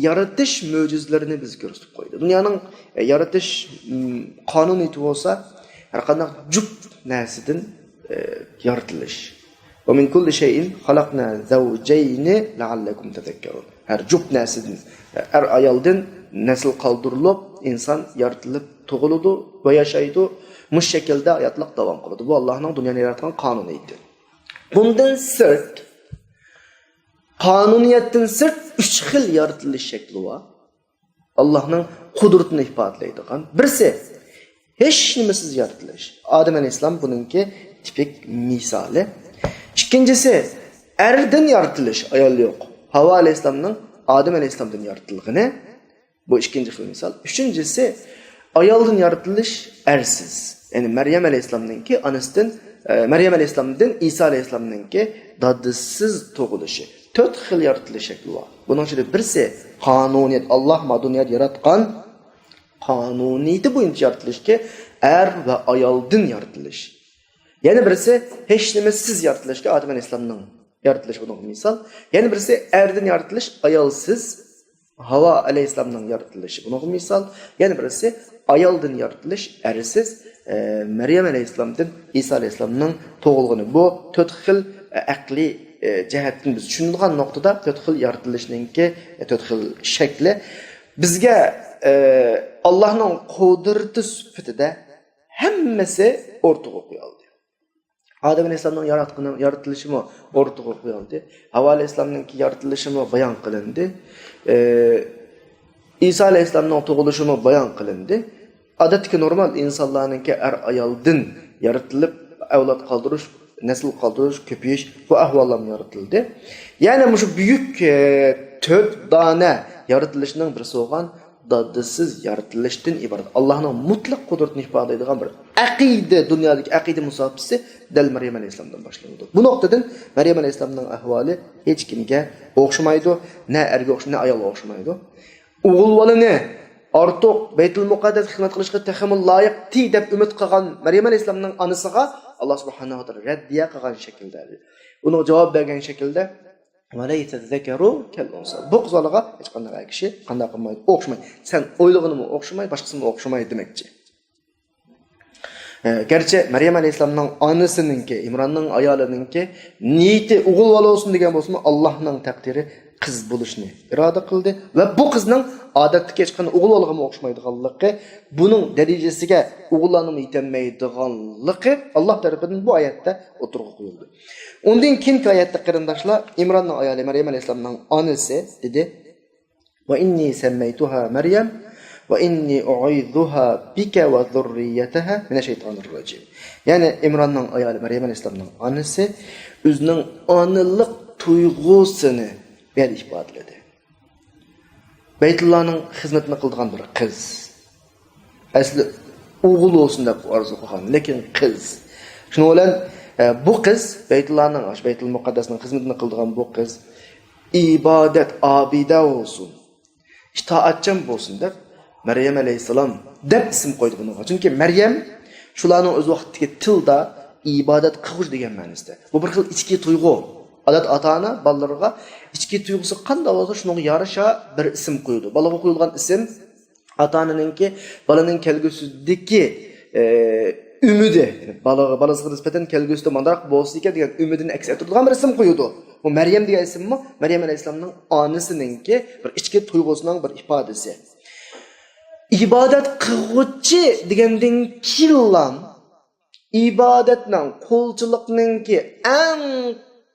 يارىتىش مۆجىزىلىرىنى بىزگە كۆرسىتىپ قويدى. دۇنيانىڭ، ئە، يارىتىش، م، قانۇنىيىتى بولسا، ھەر قانداق جۈپ نەرسىدىن، ئە، يارىتىلىش. ومن كل شيء خلقنا زوجين لعلكم تذكرون. ھەر جۈپ نەرسىدىن، ئەر ئايالدىن نەسىل قالدۇرۇلۇپ، ئىنسان يارىتىلىپ تۇغۇلىدۇ ۋە ياشايدۇ. مۇشۇ شەكىلدە ھاياتلىق داۋام قىلىدۇ. بۇ ئاللانىڭ دۇنيانى ياراتقان قانۇنىيىتى. بۇندىن سىرت، قانۇنىيەتتىن سىرت ئۈچ خىل يارىتىلىش شەكلى بار. ئاللانىڭ قۇدرىتىنى ئىپادىلەيدىغان. بىرسى، ھېچ نېمىسىز يارىتىلىش. ئادەم ئەلەيھىسسالام بۇنىڭكى تىپىك مىسالى. ئىككىنچىسى، ئەردىن يارىتىلىش، ئايال يوق. ھاۋا ئەلەيھىسسالامنىڭ ئادەم ئەلەيھىسسالامدىن يارىتىلغىنى. بۇ ئىككىنچى خىل مىسال. ئۈچىنچىسى، ئايالدىن يارىتىلىش ئەرسىز. يەنى مەريەم ئەلەيھىسسالامنىڭكى ئانىسىدىن، ئە، مەريەم ئەلەيھىسسالامدىن ئىسا ئەلەيھىسسالامنىڭكى دادىسىز تۇغۇلۇشى. تۆت خىل يارىتىلىش شەكلى بار. بۇنىڭ ئىچىدە بىرسى قانۇنىيەت، ئاللا ما دۇنيادا ياراتقان قانۇنىيىتى بويىچە يارىتىلىشكە ئەر ۋە ئايالدىن يارىتىلىش. يەنە بىرسى ھېچ نېمىسىز يارىتىلىشكە ئادەم ئەلەيھىسسالامنىڭ يارىتىلىشى بۇنىڭغا مىسال. يەنە بىرسى ئەردىن يارىتىلىش ئايالسىز، ھاۋا ئەلەيھىسسالامنىڭ يارىتىلىشى بۇنىڭغا مىسال. يەنە بىرسى ئايالدىن يارىتىلىش ئەرسىز، ئە، مەريەم ئەلەيھىسسالامدىن ئىسا ئەلەيھىسسالامنىڭ تۇغۇلغىنى. بۇ تۆت خىل، ئە، ئەقلىي، ئە، جەھەتتىن بىز چۈشىنىدىغان نۇقتىدا تۆت خىل يارىتىلىشنىڭكى، ئە، تۆت خىل شەكلى. بىزگە، ئە، ئاللانىڭ قۇدرىتى سۈپىتىدە ھەممىسى ئوتتۇرىغا قويۇلدى. ئادەم ئەلەيھىسسالامنىڭ ياراتقىنى، يارىتىلىشىمۇ ئوتتۇرىغا قويۇلدى. ھاۋا ئەلەيھىسسالامنىڭكى يارىتىلىشىمۇ بايان قىلىندى. ئى، ئىسا ئەلەيھىسسالامنىڭ تۇغۇلۇشىمۇ بايان قىلىندى. ئادەتتىكى نورمال ئىنسانلارنىڭكى ئەر ئايالدىن يارىتىلىپ، ئەۋلاد قالدۇرۇش، نەسىل قالدۇرۇش، كۆپىيىش، بۇ ئەھۋاللارمۇ يارىتىلدى. يەنى مۇشۇ بۈيۈك، ئى، تۆت دانە يارىتىلىشنىڭ بىرسى بولغان دادىسىز يارىتىلىشتىن ئىبارەت. ئاللانىڭ مۇتلەق قۇدرىتىنى ئىپادىلەيدىغان بىر ئەقىدە، دۇنيادىكى ئەقىدە مۇساپىسى دەل مەريەم ئەلەيھىسسالامدىن باشلىنىدۇ. بۇ نۇقتىدىن مەريەم ئەلەيھىسسالامنىڭ ئەھۋالى ھېچكىمگە ئوخشىمايدۇ. نە ئەرگە ئوخشىمايدۇ، نە ئايالغا ئوخشىمايدۇ. ئوغۇل بالىنى ئارتۇق بەيتۇل مۇقەددەس خىزمەت قىلىشقا تېخىمۇ لايىق تى دەپ ئۈمىد قىلغان مەريەم ئەلەيھىسسالامنىڭ ئانىسىغا ئاللا سۇبھانەھۇ ۋە تائالا رەددىيە قىلغان شەكىلدە، ئۇنىڭغا جاۋاب بەرگەن شەكىلدە، وليس الذكر كالأنثى. بۇ قىز بالىغا ھېچقانداق ئەر كىشى قانداق قىلمايدۇ، ئوخشىمايدۇ. سەن ئويلىغىنىمۇ ئوخشىمايدۇ، باشقىسىمۇ ئوخشىمايدۇ دېمەكچى. ئە، گەرچە مەريەم ئەلەيھىسسالامنىڭ ئانىسىنىڭكى، ئىمراننىڭ ئايالىنىڭكى نىيىتى ئوغۇل بالا بولسۇن دېگەن بولسىمۇ، ئاللاھنىڭ تەقدىرى قىز بولۇشنى ئىرادە قىلدى ۋە بۇ قىزنىڭ ئادەتتىكى ھېچقانداق ئوغۇل بالىغىمۇ ئوخشىمايدىغانلىقى، بۇنىڭ دەرىجىسىگە ئوغۇللارنىڭمۇ يېتەلمەيدىغانلىقى ئاللاھ تەرىپىدىن بۇ ئايەتتە ئوتتۇرىغا قويۇلدى. ئۇندىن كېيىنكى ئايەتتە، قېرىنداشلار، ئىمراننىڭ ئايالى مەريەم ئەلەيھىسسالامنىڭ ئانىسى دېدى، وإني سميتها مريم وإني أعيذها بك وذريتها من الشيطان الرجيم. يەنى ئىمراننىڭ ئايالى مەريەم ئەلەيھىسسالامنىڭ ئانىسى ئۆزىنىڭ ئانىلىق تۇيغۇسىنى بۇ يەردە ئىپادىلىدى. بەيتۇللانىڭ خىزمىتىنى قىلىدىغان بىر قىز. ئەسلى ئوغۇل بولسۇن دەپ ئارزۇ قىلغان، لېكىن قىز. شۇنىڭ بىلەن، ئە، بۇ قىز بەيتۇللانىڭ، بەيتۇل مۇقەددەسنىڭ خىزمىتىنى قىلىدىغان بۇ قىز ئىبادەت، ئابىدە بولسۇن، ئىتائەتچان بولسۇن دەپ مەريەم ئەلەيھىسسالام دەپ ئىسىم قويدى بۇنىڭغا. چۈنكى مەريەم شۇلارنىڭ ئۆز ۋاقتىدىكى تىلدا ئىبادەت قىلغۇچى دېگەن مەنىسىدە. بۇ بىر خىل ئىچكى تۇيغۇ. ئادەتتە ئاتا-ئانا بالىلىرىغا ئىچكى تۇيغۇسى قانداق بولسا، شۇنىڭغا يارىشا بىر ئىسىم قويىدۇ. بالىغا قويۇلغان ئىسىم ئاتا-ئانىنىڭكى بالىنىڭ كەلگۈسىدىكى، ئە، ئۈمىدى، يەنى بالىغا، بالىسىغا نىسبەتەن كەلگۈسىدە مانداق بولسا ئىكەن دېگەن ئۈمىدىنى ئەكس ئەتتۈرىدىغان بىر ئىسىم قويىدۇ. بۇ مەريەم دېگەن ئىسىممۇ مەريەم ئەلەيھىسسالامنىڭ ئانىسىنىڭكى بىر ئىچكى تۇيغۇسىنىڭ بىر ئىپادىسى. ئىبادەت قىلغۇچى دېگەندىن كېيىنلا ئىبادەتنىڭ، قۇلچىلىقنىڭكى ئەڭ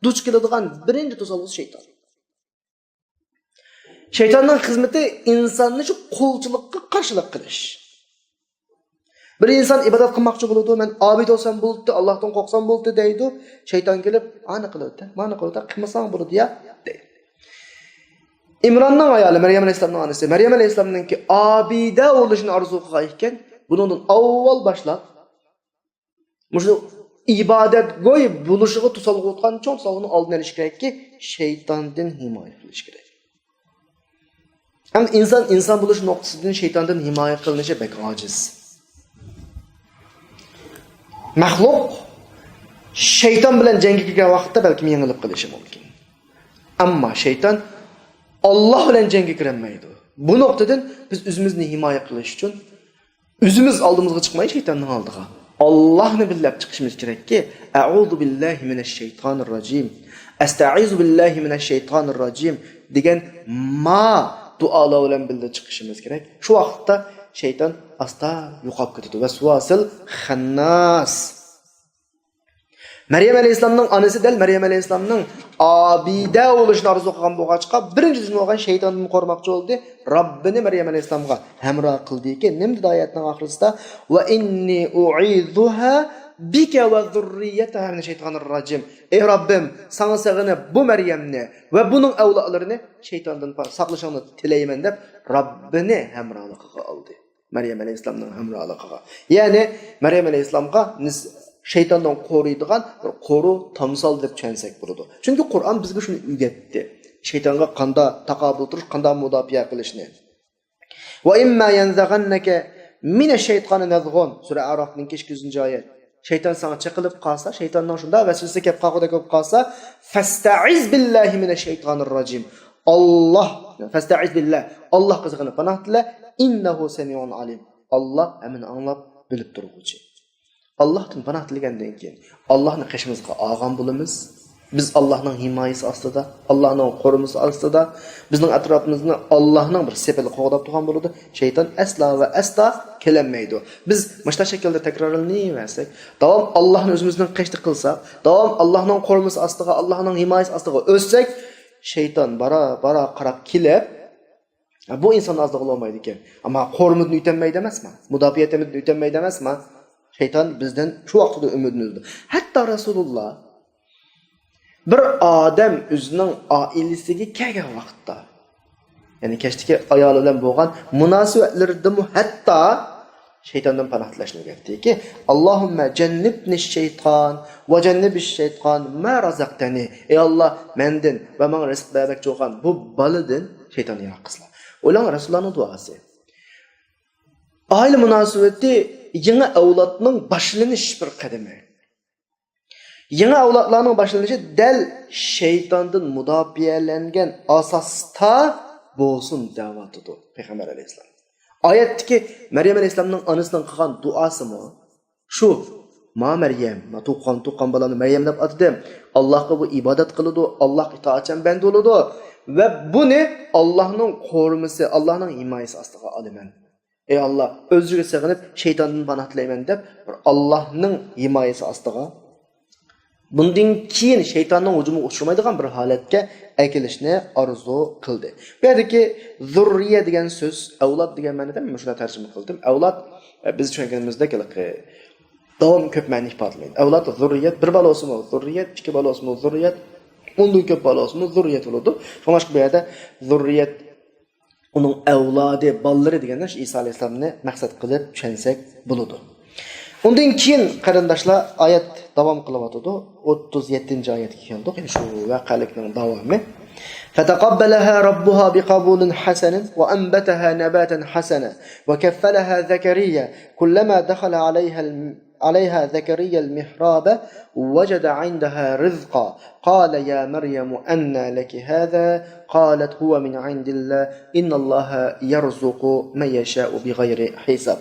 دۇچ كېلىدىغان بىرىنچى توسالغۇسى شەيتان. شەيتاننىڭ خىزمىتى ئىنساننى شۇ قۇلچىلىققا قارشىلىق قىلىش. بىر ئىنسان ئىبادەت قىلماقچى بولىدۇ، مەن ئابىد بولسام بولدى، ئاللاھتىن قورقسام بولدى دەيدۇ. شەيتان كېلىپ، ئانى قىلىۋەت، مانى قىلىۋەت، قىلمىساڭ بولىدۇ يا دەيدۇ. ئىمراننىڭ ئايالى، مەريەم ئەلەيھىسسالامنىڭ ئانىسى، مەريەم ئەلەيھىسسالامنىڭكى ئابىدە بولۇشىنى ئارزۇ قىلغان ئىكەن، بۇنىڭدىن ئاۋۋال باشلاپ مۇشۇ ئىبادەتگوي بولۇشىغا توسالغۇ بولۇۋاتقان چوڭ توسالغۇنىڭ ئالدىنى ئېلىش كېرەككى، شەيتاندىن ھىمايە قىلىش كېرەك. ئەمدى ئىنسان ئىنسان بولۇش نۇقتىسىدىن شەيتاندىن ھىمايە قىلىنىشى بەك ئاجىز. مەخلۇق شەيتان بىلەن جەڭگە كىرگەن ۋاقىتتا بەلكىم يېڭىلىپ قېلىشى مۇمكىن. ئەمما شەيتان ئاللاھ بىلەن جەڭگە كىرەلمەيدۇ. بۇ نۇقتىدىن بىز ئۆزىمىزنى ھىمايە قىلىش ئۈچۈن ئۆزىمىز ئالدىمىزغا چىقماي شەيتاننىڭ ئالدىغا، ئاللاھنى بىللەپ چىقىشىمىز كېرەككى، «ئەئۇزۇ بىللاھى مىنەششەيتانىرراجىم، ئەستەئىزۇ بىللاھى مىنەششەيتانىرراجىم» دېگەن ما دۇئالار بىلەن بىللە چىقىشىمىز كېرەك. شۇ ۋاقىتتا شەيتان ئاستا يوقاپ كېتىدۇ. ۋەسۋاسىل خەنناس. مەريەم ئەلەيھىسسالامنىڭ ئانىسى دەل مەريەم ئەلەيھىسسالامنىڭ ئابىدە بولۇشىنى ئارزۇ قىلغان بولغاچقا، بىرىنچى دۈشمەن بولغان شەيتاندىن قورۇماقچى بولدى. رەببىنى مەريەم ئەلەيھىسسالامغا ھەمراھ قىلدىكى، نېمە دېدى ئايەتنىڭ ئاخىرىسىدا؟ «ۋە ئىننى ئۇئىزۇھا بىكە ۋە زۇررىيەتەھا مىنەششەيتانىرراجىم.» ئەي رەببىم، ساڭا سېغىنىپ بۇ مەريەمنى ۋە بۇنىڭ ئەۋلادلىرىنى شەيتاندىن پا-، ساقلىشىڭنى تىلەيمەن دەپ رەببىنى ھەمراھلىقىغا ئالدى. مەريەم ئەلەيھىسسالامنىڭ ھەمراھلىقىغا. يەنى مەريەم ئەلەيھىسسالامغا نىس-، شەيتاندىن قورۇيدىغان بىر قورۇ تامسال دەپ چۈشەنسەك بولىدۇ. چۈنكى قۇرئان بىزگە شۇنى ئۆگەتتى. شەيتانغا قانداق تاقابىل تۇرۇش، قانداق مۇداپىئە قىلىشنى. «ۋە ئىمما يەنزەغەننەكە مىنەششەيتانى نەزغۇن» سۈرە ئەئرافنىڭ ئىككى يۈز سەككىزىنچى ئايەت. شەيتان ساڭا چېقىلىپ قالسا، شەيتاننىڭ شۇنداق ۋەسۋەسە كەپ قالغۇدەك بولۇپ قالسا، «فەستەئىز بىللاھى مىنەششەيتانىرراجىم». ئاللاھ، فەستەئىز بىللاھ، ئاللاھقا سېغىنىپ پاناھ تىلە، «ئىننەھۇ سەمىئۇن ئالىم». ئاللاھ ھەممىنى ئاڭلاپ، بىلىپ تۇرغۇچى. ئاللاھتىن پاناھ تىلىگەندىن كېيىن، ئاللاھنى قېشىمىزغا ئالغان بولىمىز. بىز ئاللاھنىڭ ھىمايىسى ئاستىدا، ئاللاھنىڭ قورۇمىسى ئاستىدا، بىزنىڭ ئەتراپىمىزنى ئاللاھنىڭ بىر سېپىلا قوغداپ تۇرغان بولىدۇ. شەيتان ئەسلا ۋە ئەسلا كېلەلمەيدۇ. بىز مۇشۇنداق شەكىلدە تەكرارلىنىۋەرسەك، داۋام ئاللاھنى ئۆزىمىزنىڭ قېشىدا قىلساق، داۋام ئاللاھنىڭ قورۇمىسى ئاستىغا، ئاللاھنىڭ ھىمايىسى ئاستىغا ئۆتسەك، شەيتان بارا-بارا قاراپ كېلىپ، بۇ ئىنسان ئازلىقى بولمايدىكەن. ئەمما قورۇمىدىن ئۆتەلمەيدۇ ئەمەسمۇ؟ مۇداپىئە تېمىدىن ئۆتەلمەيدۇ ئەمەسمۇ؟ شەيتان بىزدىن شۇ ۋاقىتتا ئۈمىدىنى ئۈزىدۇ. ھەتتا رەسۇلۇللاھ بىر ئادەم ئۆزىنىڭ ئائىلىسىگە كەلگەن ۋاقىتتا، يەنى كەچتىكى ئايالى بىلەن بولغان مۇناسىۋەتلىرىدىمۇ ھەتتا شەيتاندىن پاناھ تىلەشنى ئۆگەتتىكى، «ئاللاھۇممە جەننىبنى شەيتان ۋە جەننىبىش شەيتان مە رازەقتەنى». ئەي ئاللاھ، مەندىن ۋە ماڭا رىزىق بەرمەكچى بولغان بۇ بالىدىن شەيتاننى يىراق قىلسىلا. ئويلاڭ، رەسۇلۇللاھنىڭ دۇئاسى. ئائىلە مۇناسىۋىتى يېڭى ئەۋلادنىڭ باشلىنىش بىر قەدىمى. يېڭى ئەۋلادلارنىڭ باشلىنىشى دەل شەيتاندىن مۇداپىئەلەنگەن ئاساستا بولسۇن دەۋاتىدۇ پەيغەمبەر ئەلەيھىسسالام. ئايەتتىكى مەريەم ئەلەيھىسسالامنىڭ ئانىسىنىڭ قىلغان دۇئاسىمۇ شۇ. ما مەريەم، ما تۇغقان، تۇغقان بالامنى مەريەم دەپ ئاتىدىم. ئاللاھقا بۇ ئىبادەت قىلىدۇ، ئاللاھقا ئىتائەتچان بەندە بولىدۇ. ۋە بۇنى ئاللاھنىڭ قورۇمىسى، ئاللاھنىڭ ھىمايىسى ئاستىغا ئالىمەن. ئەي ئاللا، ئۆزۈڭگە سېغىنىپ، شەيتاندىن پاناھ تىلەيمەن دەپ، بىر ئاللاھنىڭ ھىمايىسى ئاستىغا. بۇندىن كېيىن شەيتاننىڭ ھۇجۇمىغا ئۇچرىمايدىغان بىر ھالەتكە ئەكېلىشنى ئارزۇ قىلدى. بۇ يەردىكى زۇررىيە دېگەن سۆز، ئەۋلاد دېگەن مەنىدە مەن مۇشۇنداق تەرجىمە قىلدىم. ئەۋلاد، ئە، بىز چۈشەنگىنىمىزدەك ھېلىقى داۋام كۆپ مەنىنى ئىپادىلىمەيدۇ. ئەۋلاد زۇررىيەت، بىر بالا بولسىمۇ زۇررىيەت، ئىككى بالا بولسىمۇ زۇررىيەت، ئوندىن كۆپ بالا بولسىمۇ زۇررىيەت بولىدۇ. شۇڭلاشقا بۇ يەردە زۇررىيەت ئۇنىڭ ئەۋلادى، بالىلىرى دېگەندە شۇ ئىسا ئەلەيھىسسالامنى مەقسەت قىلىپ چۈشەنسەك بولىدۇ. ئۇندىن كېيىن قېرىنداشلار ئايەت داۋام قىلىۋاتىدۇ. ئوتتۇز يەتتىنچى ئايەتكە كەلدۇق. يەنى شۇ ۋەقەلىكنىڭ داۋامى. فتقبلها ربها بقبول حسن وأنبتها نباتا حسنا وكفلها زكريا كلما دخل عليها الم- عليها زكريا المحراب وجد عندها رزقا قال يا مريم أنى لك هذا قالت هو من عند الله إن الله يرزق من يشاء بغير حساب.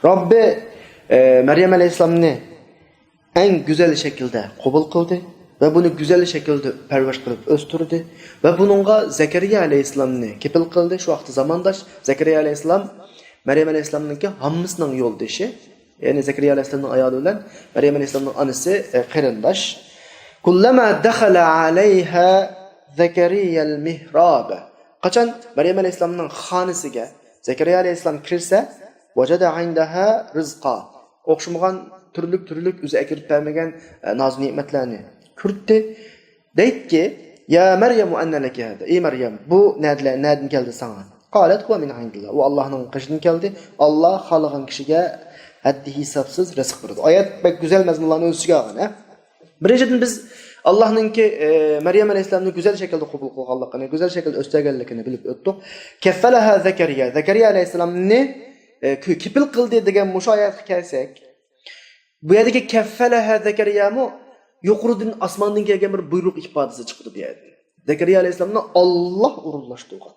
رەببى، ئە، مەريەم ئەلەيھىسسالامنى ئەڭ گۈزەل شەكىلدە قوبۇل قىلدى ۋە بۇنى گۈزەل شەكىلدە پەرۋەرىش قىلىپ ئۆستۈردى ۋە بۇنىڭغا زەكەرىيا ئەلەيھىسسالامنى كېپىل قىلدى. شۇ ۋاقىتتا زامانداش زەكەرىيا ئەلەيھىسسالام مەريەم ئەلەيھىسسالامنىڭكى ھاممىسىنىڭ يولدىشى، يەنى زەكەرىيا ئەلەيھىسسالامنىڭ ئايالى بىلەن مەريەم ئەلەيھىسسالامنىڭ ئانىسى، ئە، قېرىنداش. كلما دخل عليها زكريا المحراب. قاچان مەريەم ئەلەيھىسسالامنىڭ خانىسىگە زەكەرىيا ئەلەيھىسسالام كىرسە، وجد عندها رزقا. ئوخشىمىغان تۈرلۈك-تۈرلۈك ئۆزى ئەكىرىپ بەرمىگەن، ئە، ناز-نېمەتلەرنى كۆرۈپتۇ. دەيتتىكى، يا مريم أنى لك هذا. ئەي مەريەم، بۇ نەدىلە-، نەدىن كەلدى ساڭا؟ قالت هو من عند الله. ئۇ ئاللاھنىڭ قېشىدىن كەلدى. ئاللا خالىغان كىشىگە ھەددى ھېسابسىز رىزىق بېرىدۇ. ئايەت بەك گۈزەل مەزمۇنلارنى ئۆز ئىچىگە ئالغان، ھە؟ بىرىنچىدىن، بىز ئاللاھنىڭكى، ئە، مەريەم ئەلەيھىسسالامنى گۈزەل شەكىلدە قوبۇل قىلغانلىقىنى، گۈزەل شەكىلدە ئۆستۈرگەنلىكىنى بىلىپ ئۆتتۇق. كەففەلەھا زەكەرىيا. زەكەرىيا ئەلەيھىسسالامنى، ئە، كۆ-، كېپىل قىلدى دېگەن مۇشۇ ئايەتكە كەلسەك، بۇ يەردىكى كەففەلەھە زەكەرىيامۇ يۇقىرىدىن ئاسماندىن كەلگەن بىر بۇيرۇق ئىپادىسى چىقىدۇ بۇ يەردىن. زەكەرىيا ئەلەيھىسسالامنى ئاللا ئورۇنلاشتۇرغان.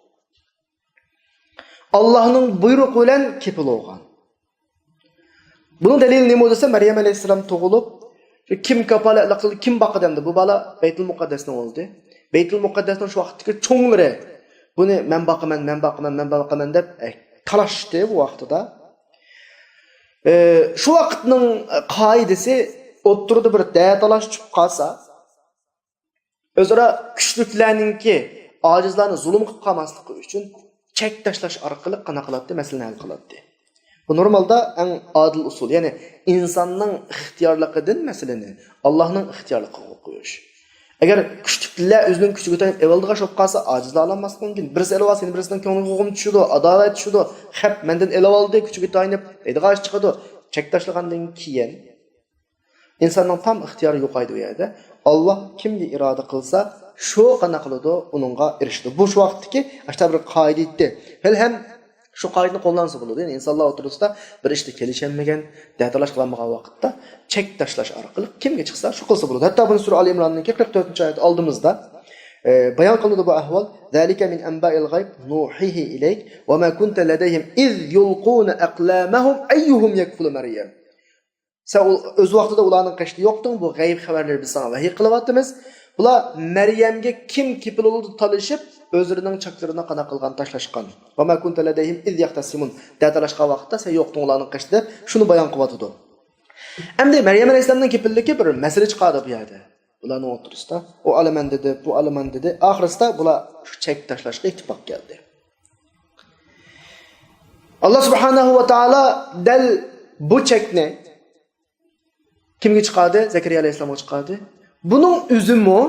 ئاللانىڭ بۇيرۇقى بىلەن كېپىل بولغان. بۇنىڭ دەلىلى نېمە دېسە، مەريەم ئەلەيھىسسالام تۇغۇلۇپ، شۇ كىم كاپالەتلىك قىلدى، كىم باقىدۇ ئەمدى؟ بۇ بالا بەيتۇل مۇقەددەسنىڭ ئوغلى. بەيتۇل مۇقەددەسنىڭ شۇ ۋاقىتتىكى چوڭلىرى بۇنى مەن باقىمەن، مەن باقىمەن، مەن باقىمەن دەپ، ئە، تالاشتى بۇ ۋاقتىدا. ئە، شۇ ۋاقىتنىڭ، ئە، قائىدىسى ئوتتۇرىدا بىر دەتالاش چۈشۈپ قالسا، ئۆزئارا كۈچلۈكلەرنىڭكى ئاجىزلارنى زۇلۇم قىلىپ قالماسلىقى ئۈچۈن چەك تاشلاش ئارقىلىق قانداق قىلاتتى؟ مەسىلىنى ھەل قىلاتتى. بۇ نورمالدا ئەڭ ئادىل ئۇسۇل، يەنى ئىنساننىڭ ئىختىيارلىقىدىن مەسىلىنى ئاللاھنىڭ ئىختىيارلىقىغا قويۇش. ئەگەر كۈچلۈكلەر ئۆزىنىڭ كۈچىگە تايىنىپ ئېلىۋالىدىغان بولۇپ قالسا، ئاجىزلار ئالالماسلىقى مۇمكىن. بىرسى ئېلىۋالسا، يەنە بىرسىنىڭ كۆڭلىگە غۇم چۈشىدۇ، ئاداۋەت چۈشىدۇ. خەپ مەندىن ئېلىۋالدى، كۈچىگە تايىنىپ دەيدىغان ئىش چىقىدۇ. چەك تاشلىغاندىن كېيىن ئىنساننىڭ تام ئىختىيارى يوقايدۇ ئۇ يەردە. ئاللا كىمگە ئىرادە قىلسا، شۇ قانداق قىلىدۇ، ئۇنىڭغا ئېرىشىدۇ. بۇ شۇ ۋاقىتتىكى ئاشتا بىر قائىدە ئىدى. ھېلى ھەم شۇ قائىدىنى قوللانسا بولىدۇ. يەنى ئىنسانلار ئوتتۇرىسىدا بىر ئىشتا كېلىشەلمىگەن، دەتالاش قىلالمىغان ۋاقىتتا چەك تاشلاش ئارقىلىق كىمگە چىقسا، شۇ قىلسا بولىدۇ. ھەتتا بۇنى سۈرە ئالى ئىمراننىڭكى قىرىق تۆتىنچى ئايەت ئالدىمىزدا، ئە، بايان قىلىنىدۇ بۇ ئەھۋال. ذلك من أنباء الغيب نوحيه إليك وما كنت لديهم إذ يلقون أقلامهم أيهم يكفل مريم. سەن ئۇ-، ئۆز ۋاقتىدا ئۇلارنىڭ قېشىدا يوقتۇڭ، بۇ غەيىب خەۋەرلىرى بىز ساڭا ۋەھىي قىلىۋاتىمىز. بۇلار مەريەمگە كىم كېپىل بولىدۇ تالىشىپ، ئۆزلىرىنىڭ چاكلىرىنى قانداق قىلغان تاشلاشقان. وما كنت لديهم إذ يختصمون. دەتالاش قىلغان ۋاقىتتا سەن يوقتۇڭ ئۇلارنىڭ قېشىدا دەپ شۇنى بايان قىلىۋاتىدۇ. ئەمدى مەريەم ئەلەيھىسسالامنىڭ كېپىللىكى بىر مەسىلە چىقاردى بۇ يەردە. بۇلارنىڭ ئوتتۇرىسىدا. ئۇ ئالىمەن دېدى، بۇ ئالىمەن دېدى. ئاخىرىسىدا بۇلار شۇ چەك تاشلاشقا ئىتتىپاق كەلدى. ئاللا سۇبھانەھۇ ۋە تائالا دەل بۇ چەكنى كىمگە چىقاردى؟ زەكەرىيا ئەلەيھىسسالامغا چىقاردى. بۇنىڭ ئۆزىمۇ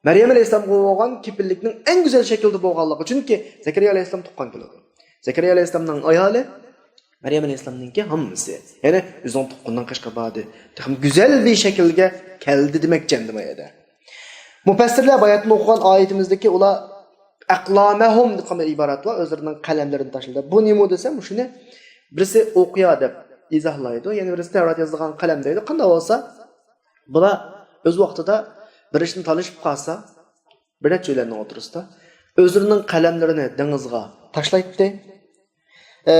مەريەم ئەلەيھىسسالامغا بولغان كېپىللىكنىڭ ئەڭ گۈزەل شەكىلدە بولغانلىقى، چۈنكى زەكەرىيا ئەلەيھىسسالام تۇغقان كېلىدۇ. زەكەرىيا ئەلەيھىسسالامنىڭ ئايالى مەريەم ئەلەيھىسسالامنىڭكى ھاممىسى. يەنى ئۆزىنىڭ تۇغقىنىنىڭ قېشىغا باردى. تېخىمۇ گۈزەل بىر شەكىلگە كەلدى دېمەكچى ئەمدى بۇ يەردە. مۇپەسسىرلەر باياتىن ئوقۇغان ئايىتىمىزدىكى ئۇلار ئەقلامەھۇم دېگەن بىر ئىبارەت بار، ئۆزلىرىنىڭ قەلەملىرىنى تاشلىدى. بۇ نېمە دېسە، مۇشۇنى بىرسى ئوقۇيا دەپ ئىزاھلايدۇ، يەنە بىرسى تەۋرات يازىدىغان قەلەم دەيدۇ. قانداق بولسا، بۇلار ئۆز ۋاقتىدا بىر ئىشنى تالىشىپ قالسا، بىر نەچچە ئۆيلەرنىڭ ئوتتۇرىسىدا ئۆزلىرىنىڭ قەلەملىرىنى دېڭىزغا تاشلايتتى. ئە،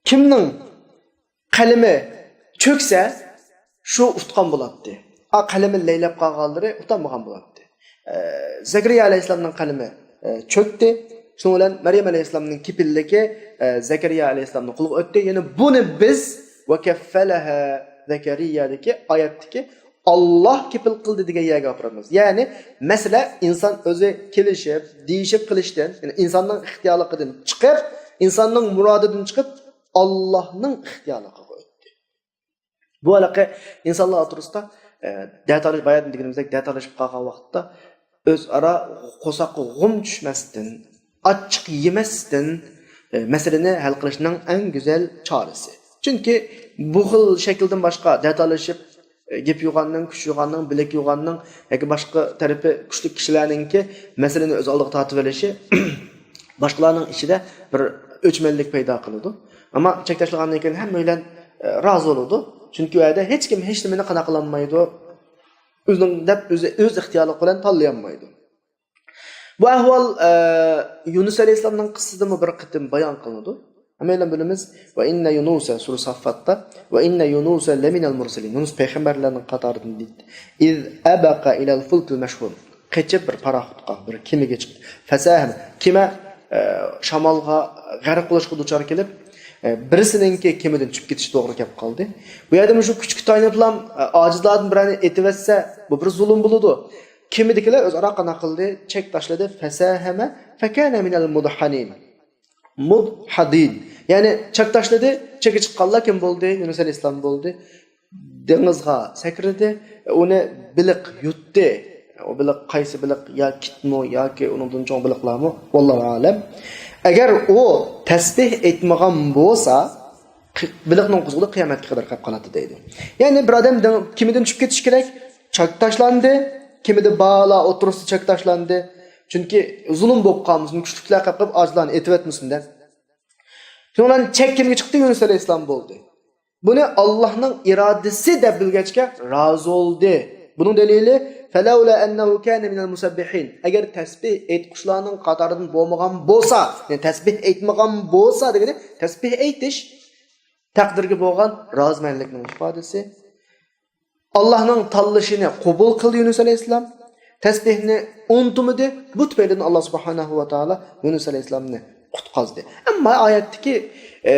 كىمنىڭ قەلىمى چۆكسە، شۇ ئۇتقان بولاتتى. ئا، قەلىمى لەيلەپ قالغانلىرى ئۇتالمىغان بولاتتى. ئە، زەكەرىيا ئەلەيھىسسالامنىڭ قەلىمى، ئە، چۆكتى. شۇنىڭ بىلەن مەريەم ئەلەيھىسسالامنىڭ كېپىللىكى، ئە، زەكەرىيا ئەلەيھىسسالامنىڭ قولىغا ئۆتتى. يەنى بۇنى بىز ۋەكەففەلەھە زەكەرىيادىكى ئايەتتىكى ئاللاھ كېپىل قىلدى دېگەن يەرگە ئاپىرىمىز. يەنى مەسىلە ئىنسان ئۆزى كېلىشىپ، دېيىشىپ قىلىشتىن، يەنى ئىنساننىڭ ئىختىيارلىقىدىن چىقىپ، ئىنساننىڭ مۇرادىدىن چىقىپ، ئاللاھنىڭ ئىختىيارلىقىغا ئۆتتى. بۇ ھېلىقى ئىنسانلار ئوتتۇرىسىدا، ئە، دەتالىش-، باياتىن دېگىنىمىزدەك دەتالىشىپ قالغان ۋاقىتتا ئۆزئارا قورساققا غۇم چۈشمەستىن، ئاچچىق يېمەستىن، ئە، مەسىلىنى ھەل قىلىشنىڭ ئەڭ گۈزەل چارىسى. چۈنكى بۇ خىل شەكىلدىن باشقا دەتالىشىپ، ئە، گەپ يوغاننىڭ، كۈچ يوغاننىڭ، بىلىك يوغاننىڭ ياكى باشقا تەرىپى كۈچلۈك كىشىلەرنىڭكى مەسىلىنى ئۆز ئالدىغا تارتىۋېلىشى باشقىلارنىڭ ئىچىدە بىر ئۆچمەنلىك پەيدا قىلىدۇ. ئەمما چەك تاشلىغاندىن كېيىن ھەممەيلەن، ئە، رازى بولىدۇ. چۈنكى ئۇ يەردە ھېچكىم ھېچنېمىنى قانداق قىلالمايدۇ. ئۆزىنىڭ دەپ ئۆزى، ئۆز ئىختىيارلىقى بىلەن تاللىيالمايدۇ. بۇ ئەھۋال، ئە، يۇنۇس ئەلەيھىسسالامنىڭ قىسسىسىدىمۇ بىر قېتىم بايان قىلىنىدۇ. ھەممەيلەن بىلىمىز، ۋە ئىننە يۇنۇسە، سۈرە ساففاتتا، ۋە ئىننە يۇنۇسە لەمىنەل مۇرسەلىن، يۇنۇس پەيغەمبەرلەرنىڭ قاتارىدىن دېدى. ئىز ئەبەقە ئىلەل فۇلكىل مەشھۇن. قېچىپ بىر پاراخوتقا، بىر كېمىگە چىقتى. فەساھەم، كېمە، ئە، شامالغا غەرق بولۇشقا دۇچار كېلىپ، ئە، بىرسىنىڭكى كېمىدىن چۈشۈپ كېتىشى توغرا كەپ قالدى. بۇ يەردە مۇشۇ كۈچكە تايىنىپلا، ئە، ئاجىزلاردىن بىرەرنى ئېتىۋەتسە، بۇ بىر زۇلۇم بولىدۇ. كېمىدىكىلەر ئۆزئارا قانداق قىلدى؟ چەك تاشلىدى. فەساھەمە فەكانە مىنەل مۇدھەنىن. مۇدھەدىن. يەنى چەك تاشلىدى، چېكى چىققانلار كىم بولدى؟ يۇنۇس ئەلەيھىسسالام بولدى. دېڭىزغا سەكرىدى، ئۇنى بېلىق يۇتتى. ئۇ بېلىق قايسى بېلىق؟ يا كىتمۇ ياكى ئۇنىڭدىن چوڭ بېلىقلارمۇ؟ ۋاللاھۇ ئەلەم. ئەگەر ئۇ تەسبىھ ئېيتمىغان بولسا، قى-، بېلىقنىڭ قۇزغۇنى قىيامەتكە قەدەر قېلىپ قالاتتى دەيدۇ. يەنى بىر ئادەم دېڭ-، كېمىدىن چۈشۈپ كېتىشى كېرەك، چەك تاشلاندى، كېمىدە بارلار ئوتتۇرىسىدا چەك تاشلاندى. چۈنكى زۇلۇم بولۇپ قالمىسۇن، كۈچلۈكلەر قېلىپ قېلىپ ئاجىزلارنى ئېتىۋەتمىسۇن دەپ. شۇنىڭ بىلەن چەك كېمىگە چىقتى، يۇنۇس ئەلەيھىسسالام بولدى. بۇنى ئاللاھنىڭ ئىرادىسى دەپ بىلگەچكە رازى بولدى. بۇنىڭ دەلىلى، فەلەۋلە ئەننەھۇ كانە مىنەل مۇسەببىھىن. ئەگەر تەسبىھ ئېيتقۇچىلارنىڭ قاتارىدىن بولمىغان بولسا، يەنى تەسبىھ ئېيتمىغان بولسا دېگىنى تەسبىھ ئېيتىش، تەقدىرگە بولغان رازىمەنلىكنىڭ ئىپادىسى. ئاللاھنىڭ تاللىشىنى قوبۇل قىلدى يۇنۇس ئەلەيھىسسالام. تەسبىھنى ئۇنتۇمىدى. بۇ تۈپەيلىدىن ئاللا سۇبھانەھۇ ۋە تائالا يۇنۇس ئەلەيھىسسالامنى قۇتقازدى. ئەمما ئايەتتىكى، ئە،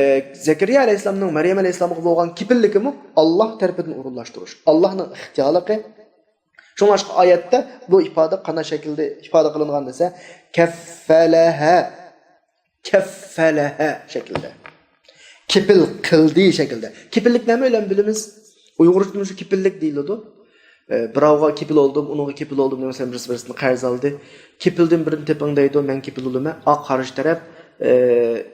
زەكەرىيا ئەلەيھىسسالامنىڭ مەريەم ئەلەيھىسسالامغا بولغان كېپىللىكىمۇ ئاللا تەرىپىدىن ئورۇنلاشتۇرۇش، ئاللانىڭ ئىختىيارلىقى. شۇڭلاشقا ئايەتتە بۇ ئىپادە قانداق شەكىلدە ئىپادە قىلىنغان دېسە، كەففەلەھە. كەففەلەھە شەكلىدە. كېپىل قىلدى شەكلىدە. كېپىللىك نېمە بىلەن بىلىمىز؟ ئۇيغۇرچىدا مۇشۇ كېپىللىك دېيىلىدۇ. ئە، بىراۋغا كېپىل بولدۇم، ئۇنىڭغا كېپىل بولدۇم دېمەسەن، بىرسى بىرسىدىن قەرز ئالدى. كېپىلدىن بىرنى تېپىڭ دەيدۇ، مەن كېپىل بولىمەن. ئا، قارشى تەرەپ، ئە،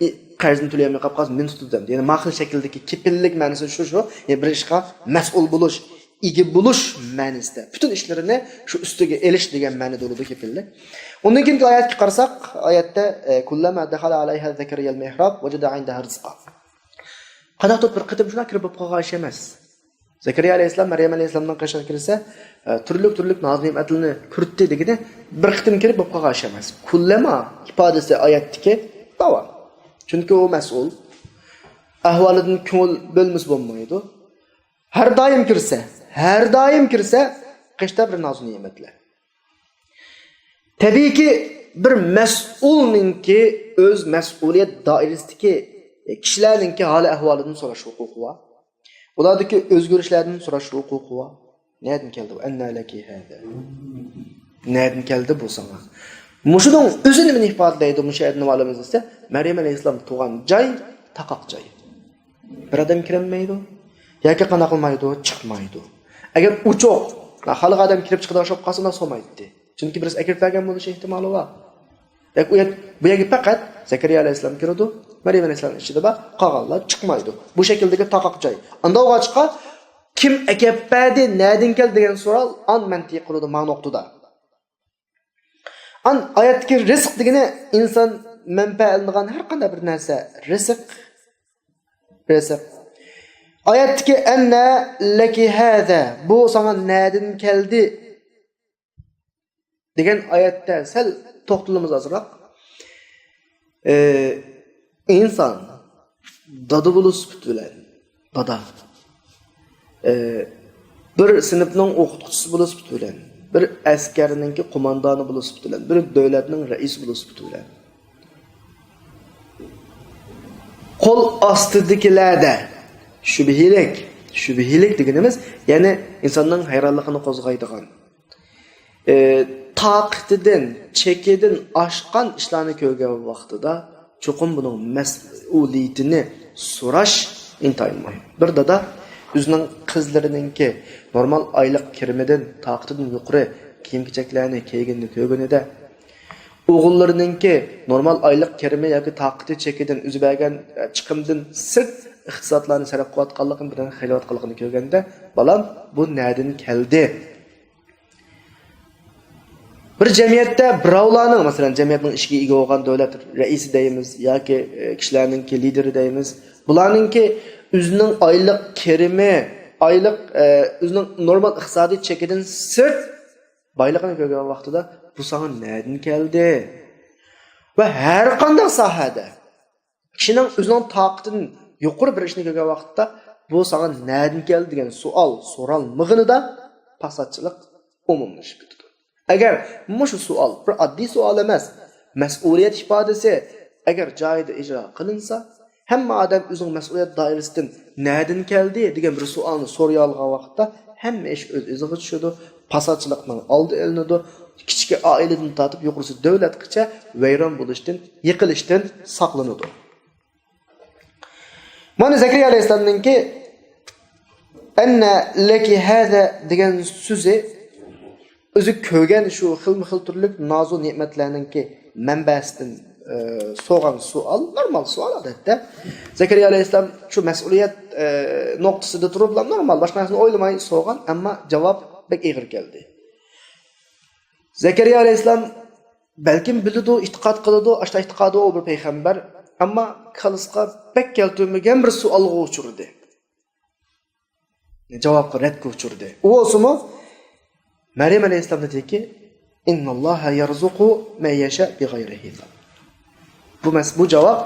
ئى، قەرزنى تۆلىيەلمەي قاپ قالسا، مېنى تۇتىدۇ دەمدۇ. يەنى ما خىل شەكىلدىكى كېپىللىك مەنىسى شۇ، شۇ. يەنى بىر ئىشقا مەسئۇل بولۇش، ئىگە بولۇش مەنىسىدە. پۈتۈن ئىشلىرىنى شۇ ئۈستىگە ئېلىش دېگەن مەنىدە بولىدۇ كېپىللىك. ئۇندىن كېيىنكى ئايەتكە قارىساق، ئايەتتە، ئە، كۇللەما دەخەلە ئەلەيھا زەكەرىيەل مىھراب ۋەجەدە ئىندەھا رىزقا. قانداقتۇر بىر قېتىم شۇنداق كىرىپ بولۇپ قالغان ئىش ئەمەس. زەكەرىيا ئەلەيھىسسالام مەريەم ئەلەيھىسسالامنىڭ قېشىغا كىرسە، ئە، تۈرلۈك، تۈرلۈك ناز-نېمەتلىرىنى كۆرەتتى دېگىنى بىر قېتىم كىرىپ بولۇپ قالغان ئىش ئەمەس. كۇللەما ئىپادىسى ئايەتتىكى داۋام. چۈنكى ئۇ مەسئۇل. ئەھۋالىدىن كۆڭۈل بۆلمىسە بولمايدۇ. ھەر دائىم كىرسە، ھەر دائىم كىرسە، قېشىدا بىر ناز-نېمەتلەر. تەبىئىيكى، بىر مەسئۇلنىڭكى ئۆز مەسئۇلىيەت دائىرىسىدىكى كىشىلەرنىڭكى ھال-ئەھۋالىدىن سوراش ھوقۇقى بار. ئۇلاردىكى ئۆزگىرىشلەردىن سوراش ھوقۇقى بار. نەدىن كەلدى بۇ؟ ئەننە لەكى ھازا؟ نەدىن كەلدى بۇ ساڭا؟ مۇشۇنىڭ ئۆزى نېمىنى ئىپادىلەيدۇ؟ مۇشۇ يەردىن ئالىمىز دېسە، مەريەم ئەلەيھىسسالام تۇغان جاي تاقاق جاي. بىر ئادەم كىرەلمەيدۇ. ياكى قانداق قىلمايدۇ؟ چىقمايدۇ. ئەگەر ئوچۇق، خالىغان ئادەم كىرىپ چىقىدىغان ئىش بولۇپ قالسا، ئۇنداق سولمايتتى. چۈنكى بىرسى ئەكىرىپ بەرگەن بولۇش ئېھتىمالى بار. ياكى ئۇ يەر-، بۇ يەرگە پەقەت زەكەرىيا ئەلەيھىسسالام كىرىدۇ، مەريەم ئەلەيھىسسالام ئىچىدە بار، قالغانلار چىقمايدۇ. بۇ شەكىلدىكى تاقاق جاي. ئانداق بولغاچقا، كىم ئەكەپ بەردى، نەدىن كەلدى دېگەن سوئال ئان مەنتىقىي قىلىدۇ مانا نۇقتىدا. ئان ئايەتتىكى رىزىق دېگىنى ئىنسان مەنپەئەتلىنىدىغان ھەر قانداق بىر نەرسە. رىزىق. رىزىق. ئايەتتىكى «ئەننە لەكى ھەزە»، بۇ ساڭا نەدىن كەلدى دېگەن ئايەتتە سەل توختىلىمىز ئازراق. ئى، ئىنسان دادا بولۇش سۈپىتى بىلەن، دادا، ئى، بىر سىنىپنىڭ ئوقۇتقۇچىسى بولۇش سۈپىتى بىلەن، بىر ئەسكەرنىڭكى قوماندانى بولۇش سۈپىتى بىلەن، بىر دۆلەتنىڭ رەئىسى بولۇش سۈپىتى بىلەن، قول ئاستىدىكىلەردە شۈبھىلىك، شۈبھىلىك دېگىنىمىز، يەنى ئىنساننىڭ ھەيرانلىقىنى قوزغايدىغان، ئى، تاقىتىدىن، چېكىدىن ئاشقان ئىشلارنى كۆرگەن ۋاقتىدا، چوقۇم بۇنىڭ مەسئۇلىيىتىنى سوراش ئىنتايىن مۇھىم. بىر دادا ئۆزىنىڭ قىزلىرىنىڭكى نورمال ئايلىق كىرىمىدىن، تاقىتىدىن يۇقىرى كىيىم-كېچەكلەرنى كىيگىنىنى كۆرگىنىدە، ئوغۇللىرىنىڭكى نورمال ئايلىق كىرىمى ياكى تاقىتى چېكىدىن، ئۆزى بەرگەن، ئە، چىقىمدىن سىرت ئىقتىسادلارنى سەرپ قىلىۋاتقانلىقىنى، بىرەرنى خىيلىۋاتقانلىقىنى كۆرگەندە، بالام، بۇ نەدىن كەلدى؟ بىر جەمئىيەتتە بىراۋلارنىڭ، مەسىلەن، جەمئىيەتنىڭ ئىچىگە ئىگە بولغان دۆلەت رەئىسى دەيمىز ياكى، ئە، كىشىلەرنىڭكى لىدىرى دەيمىز، بۇلارنىڭكى ئۆزىنىڭ ئايلىق كىرىمى، ئايلىق، ئە، ئۆزىنىڭ نورمال ئىقتىسادىي چېكىدىن سىرت بايلىقىنى كۆرگەن ۋاقتىدا، بۇ ساڭا نەدىن كەلدى؟ ۋە ھەر قانداق ساھەدە كىشىنىڭ ئۆزىنىڭ تاقىتىدىن يۇقىرى بىر ئىشنى كۆرگەن ۋاقىتتا، بۇ ساڭا نەدىن كەلدى دېگەن سوئال سورالمىغىنىدا، پاساتچىلىق ئومۇملىشىپ كېتىدۇ. ئەگەر مۇشۇ سوئال بىر ئاددىي سوئال ئەمەس، مەسئۇلىيەت ئىپادىسى ئەگەر جايىدا ئىجرا قىلىنسا، ھەممە ئادەم ئۆزىنىڭ مەسئۇلىيەت دائىرىسىدىن نەدىن كەلدى دېگەن بىر سوئالنى سورىيالىغان ۋاقىتتا، ھەممە ئىش ئۆز ئىزىغا چۈشىدۇ، پاساتچىلىقنىڭ ئالدى ئېلىنىدۇ، كىچىكى ئائىلىدىن تارتىپ يۇقىرىسى دۆلەتكىچە ۋەيران بولۇشتىن، يىقىلىشتىن ساقلىنىدۇ. مانا زەكەرىيا ئەلەيھىسسالامنىڭكى «ئەننە لەكى ھەزە» دېگەن سۆزى ئۆزى كۆرگەن شۇ خىلمۇ خىل تۈرلۈك نازۇ نېمەتلەرنىڭكى مەنبەسىدىن، ئە، سورىغان سوئال، نورمال سوئال ئادەتتە. زەكەرىيا ئەلەيھىسسالام شۇ مەسئۇلىيەت، ئە، نۇقتىسىدا تۇرۇپلا نورمال، باشقا نەرسىنى ئويلىماي سورىغان، ئەمما جاۋاب بەك ئېغىر كەلدى. زەكەرىيا ئەلەيھىسسالام بەلكىم بىلىدۇ، ئېتىقاد قىلىدۇ، ئاشۇنداق ئېتىقادى بار بىر پەيغەمبەر، ئەمما كاللىسىغا بەك كەلتۈرمىگەن بىر سوئالغا ئۇچرىدى. جاۋابقا، رەتكە ئۇچرىدى. ئۇ بولسىمۇ مەريەم ئەلەيھىسسالام دېدىكى، «ئىنناللاھە يەرزۇقۇ مەن يەشا بىغەيرى ھىساب.» بۇ مەس-، بۇ جاۋاب،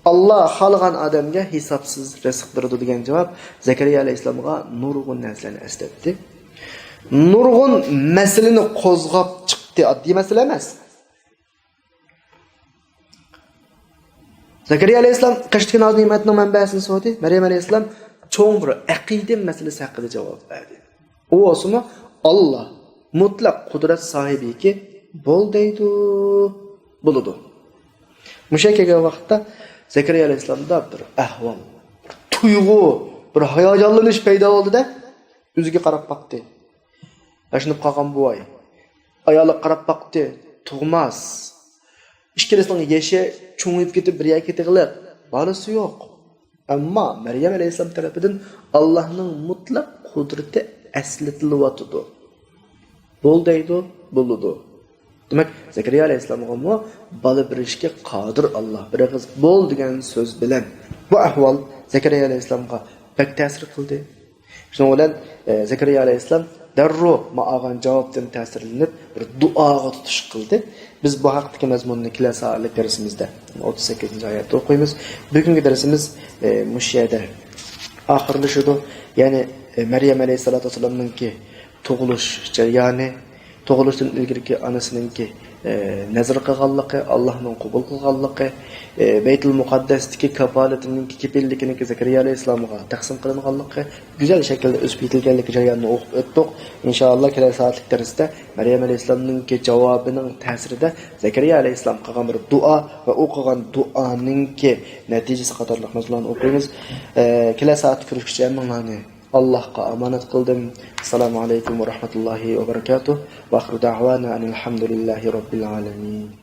«ئاللا خالىغان ئادەمگە ھېسابسىز رىزىق بېرىدۇ» دېگەن جاۋاب زەكەرىيا ئەلەيھىسسالامغا نۇرغۇن نەرسىلەرنى ئەسلەتتى. نۇرغۇن مەسىلىنى قوزغاپ چىقتى، ئاددىي مەسىلە ئەمەس. زەكەرىيا ئەلەيھىسسالام قېشىدىكى ناز نېمەتنىڭ مەنبەسىنى سورىدى. مەريەم ئەلەيھىسسالام چوڭ بىر ئەقىدە مەسىلىسى ھەققىدە جاۋاب بەردى. ئۇ بولسىمۇ، «ئاللا مۇتلەق قۇدرەت ساھىبىكى، بول دەيدۇ، بولىدۇ.» مۇشۇ يەرگە كەلگەن ۋاقىتتا زەكەرىيا ئەلەيھىسسالامدا بىر ئەھۋال، بىر تۇيغۇ، بىر ھاياجانلىنىش پەيدا بولدى-دە، ئۆزىگە قاراپ باقتى. ياشىنىپ قالغان بوۋاي. ئايالىغا قاراپ باقتى، تۇغماس. ئىككىلىسىنىڭ يېشى چوڭىيىپ كېتىپ، بىر يەرگە كېتىدىغىلىق، بالىسى يوق. ئەمما مەريەم ئەلەيھىسسالام تەرىپىدىن ئاللانىڭ مۇتلەق قۇدرىتى ئەسلىتىلىۋاتىدۇ. بول دەيدۇ، بولىدۇ. دېمەك، زەكەرىيا ئەلەيھىسسالامغىمۇ بالا بېرىشكە قادىر ئاللا. بىر ئېغىز «بول» دېگەن سۆز بىلەن. بۇ ئەھۋال زەكەرىيا ئەلەيھىسسالامغا بەك تەسىر قىلدى. شۇنىڭ بىلەن، ئە، زەكەرىيا ئەلەيھىسسالام دەررۇ ماڭا ئالغان جاۋابتىن تەسىرلىنىپ، بىر دۇئاغا تۇتۇش قىلدى. بىز بۇ ھەقتىكى مەزمۇننى كېلەر سائەتلىك دەرسىمىزدە، ئوتتۇز سەككىزىنچى ئايەتتە ئوقۇيمىز. بۈگۈنكى دەرسىمىز، ئە، مۇشۇ يەردە ئاخىرلىشىدۇ. يەنى، ئە، مەريەم ئەلەيھىسسالاتۇ ۋەسسالامنىڭكى تۇغۇلۇش جەريانى، تۇغۇلۇشتىن ئىلگىرىكى ئانىسىنىڭكى، ئە، نەزر قىلغانلىقى، ئاللانىڭ قوبۇل قىلغانلىقى، ئە، بەيتۇل مۇقەددەستىكى كاپالىتىنىڭكى، كېپىللىكىنىڭكى زەكەرىيا ئەلەيھىسسالامغا تەقسىم قىلىنغانلىقى، گۈزەل شەكىلدە ئۆسۈپ يېتىلگەنلىكى جەريانىنى ئوقۇپ ئۆتتۇق. ئىنشائاللا، كېلەر سائەتلىك دەرستە مەريەم ئەلەيھىسسالامنىڭكى جاۋابىنىڭ تەسىرىدە زەكەرىيا ئەلەيھىسسالام قىلغان بىر دۇئا ۋە ئۇ قىلغان دۇئانىڭكى نەتىجىسى قاتارلىق مەزمۇنلارنى ئوقۇيمىز. ئە، كېلەر سائەتتە كۆرۈشكىچە ھەممىڭلارنى ئاللاھقا ئامانەت قىلدىم. ئەسسالامۇ ئەلەيكۇم ۋە رەھمەتۇللاھى ۋە بەرىكاتۇھ. ۋە ئاخىرۇ دەئۋانا ئەنىل ھەمدۇلىللاھى رەببىل ئالەمىن.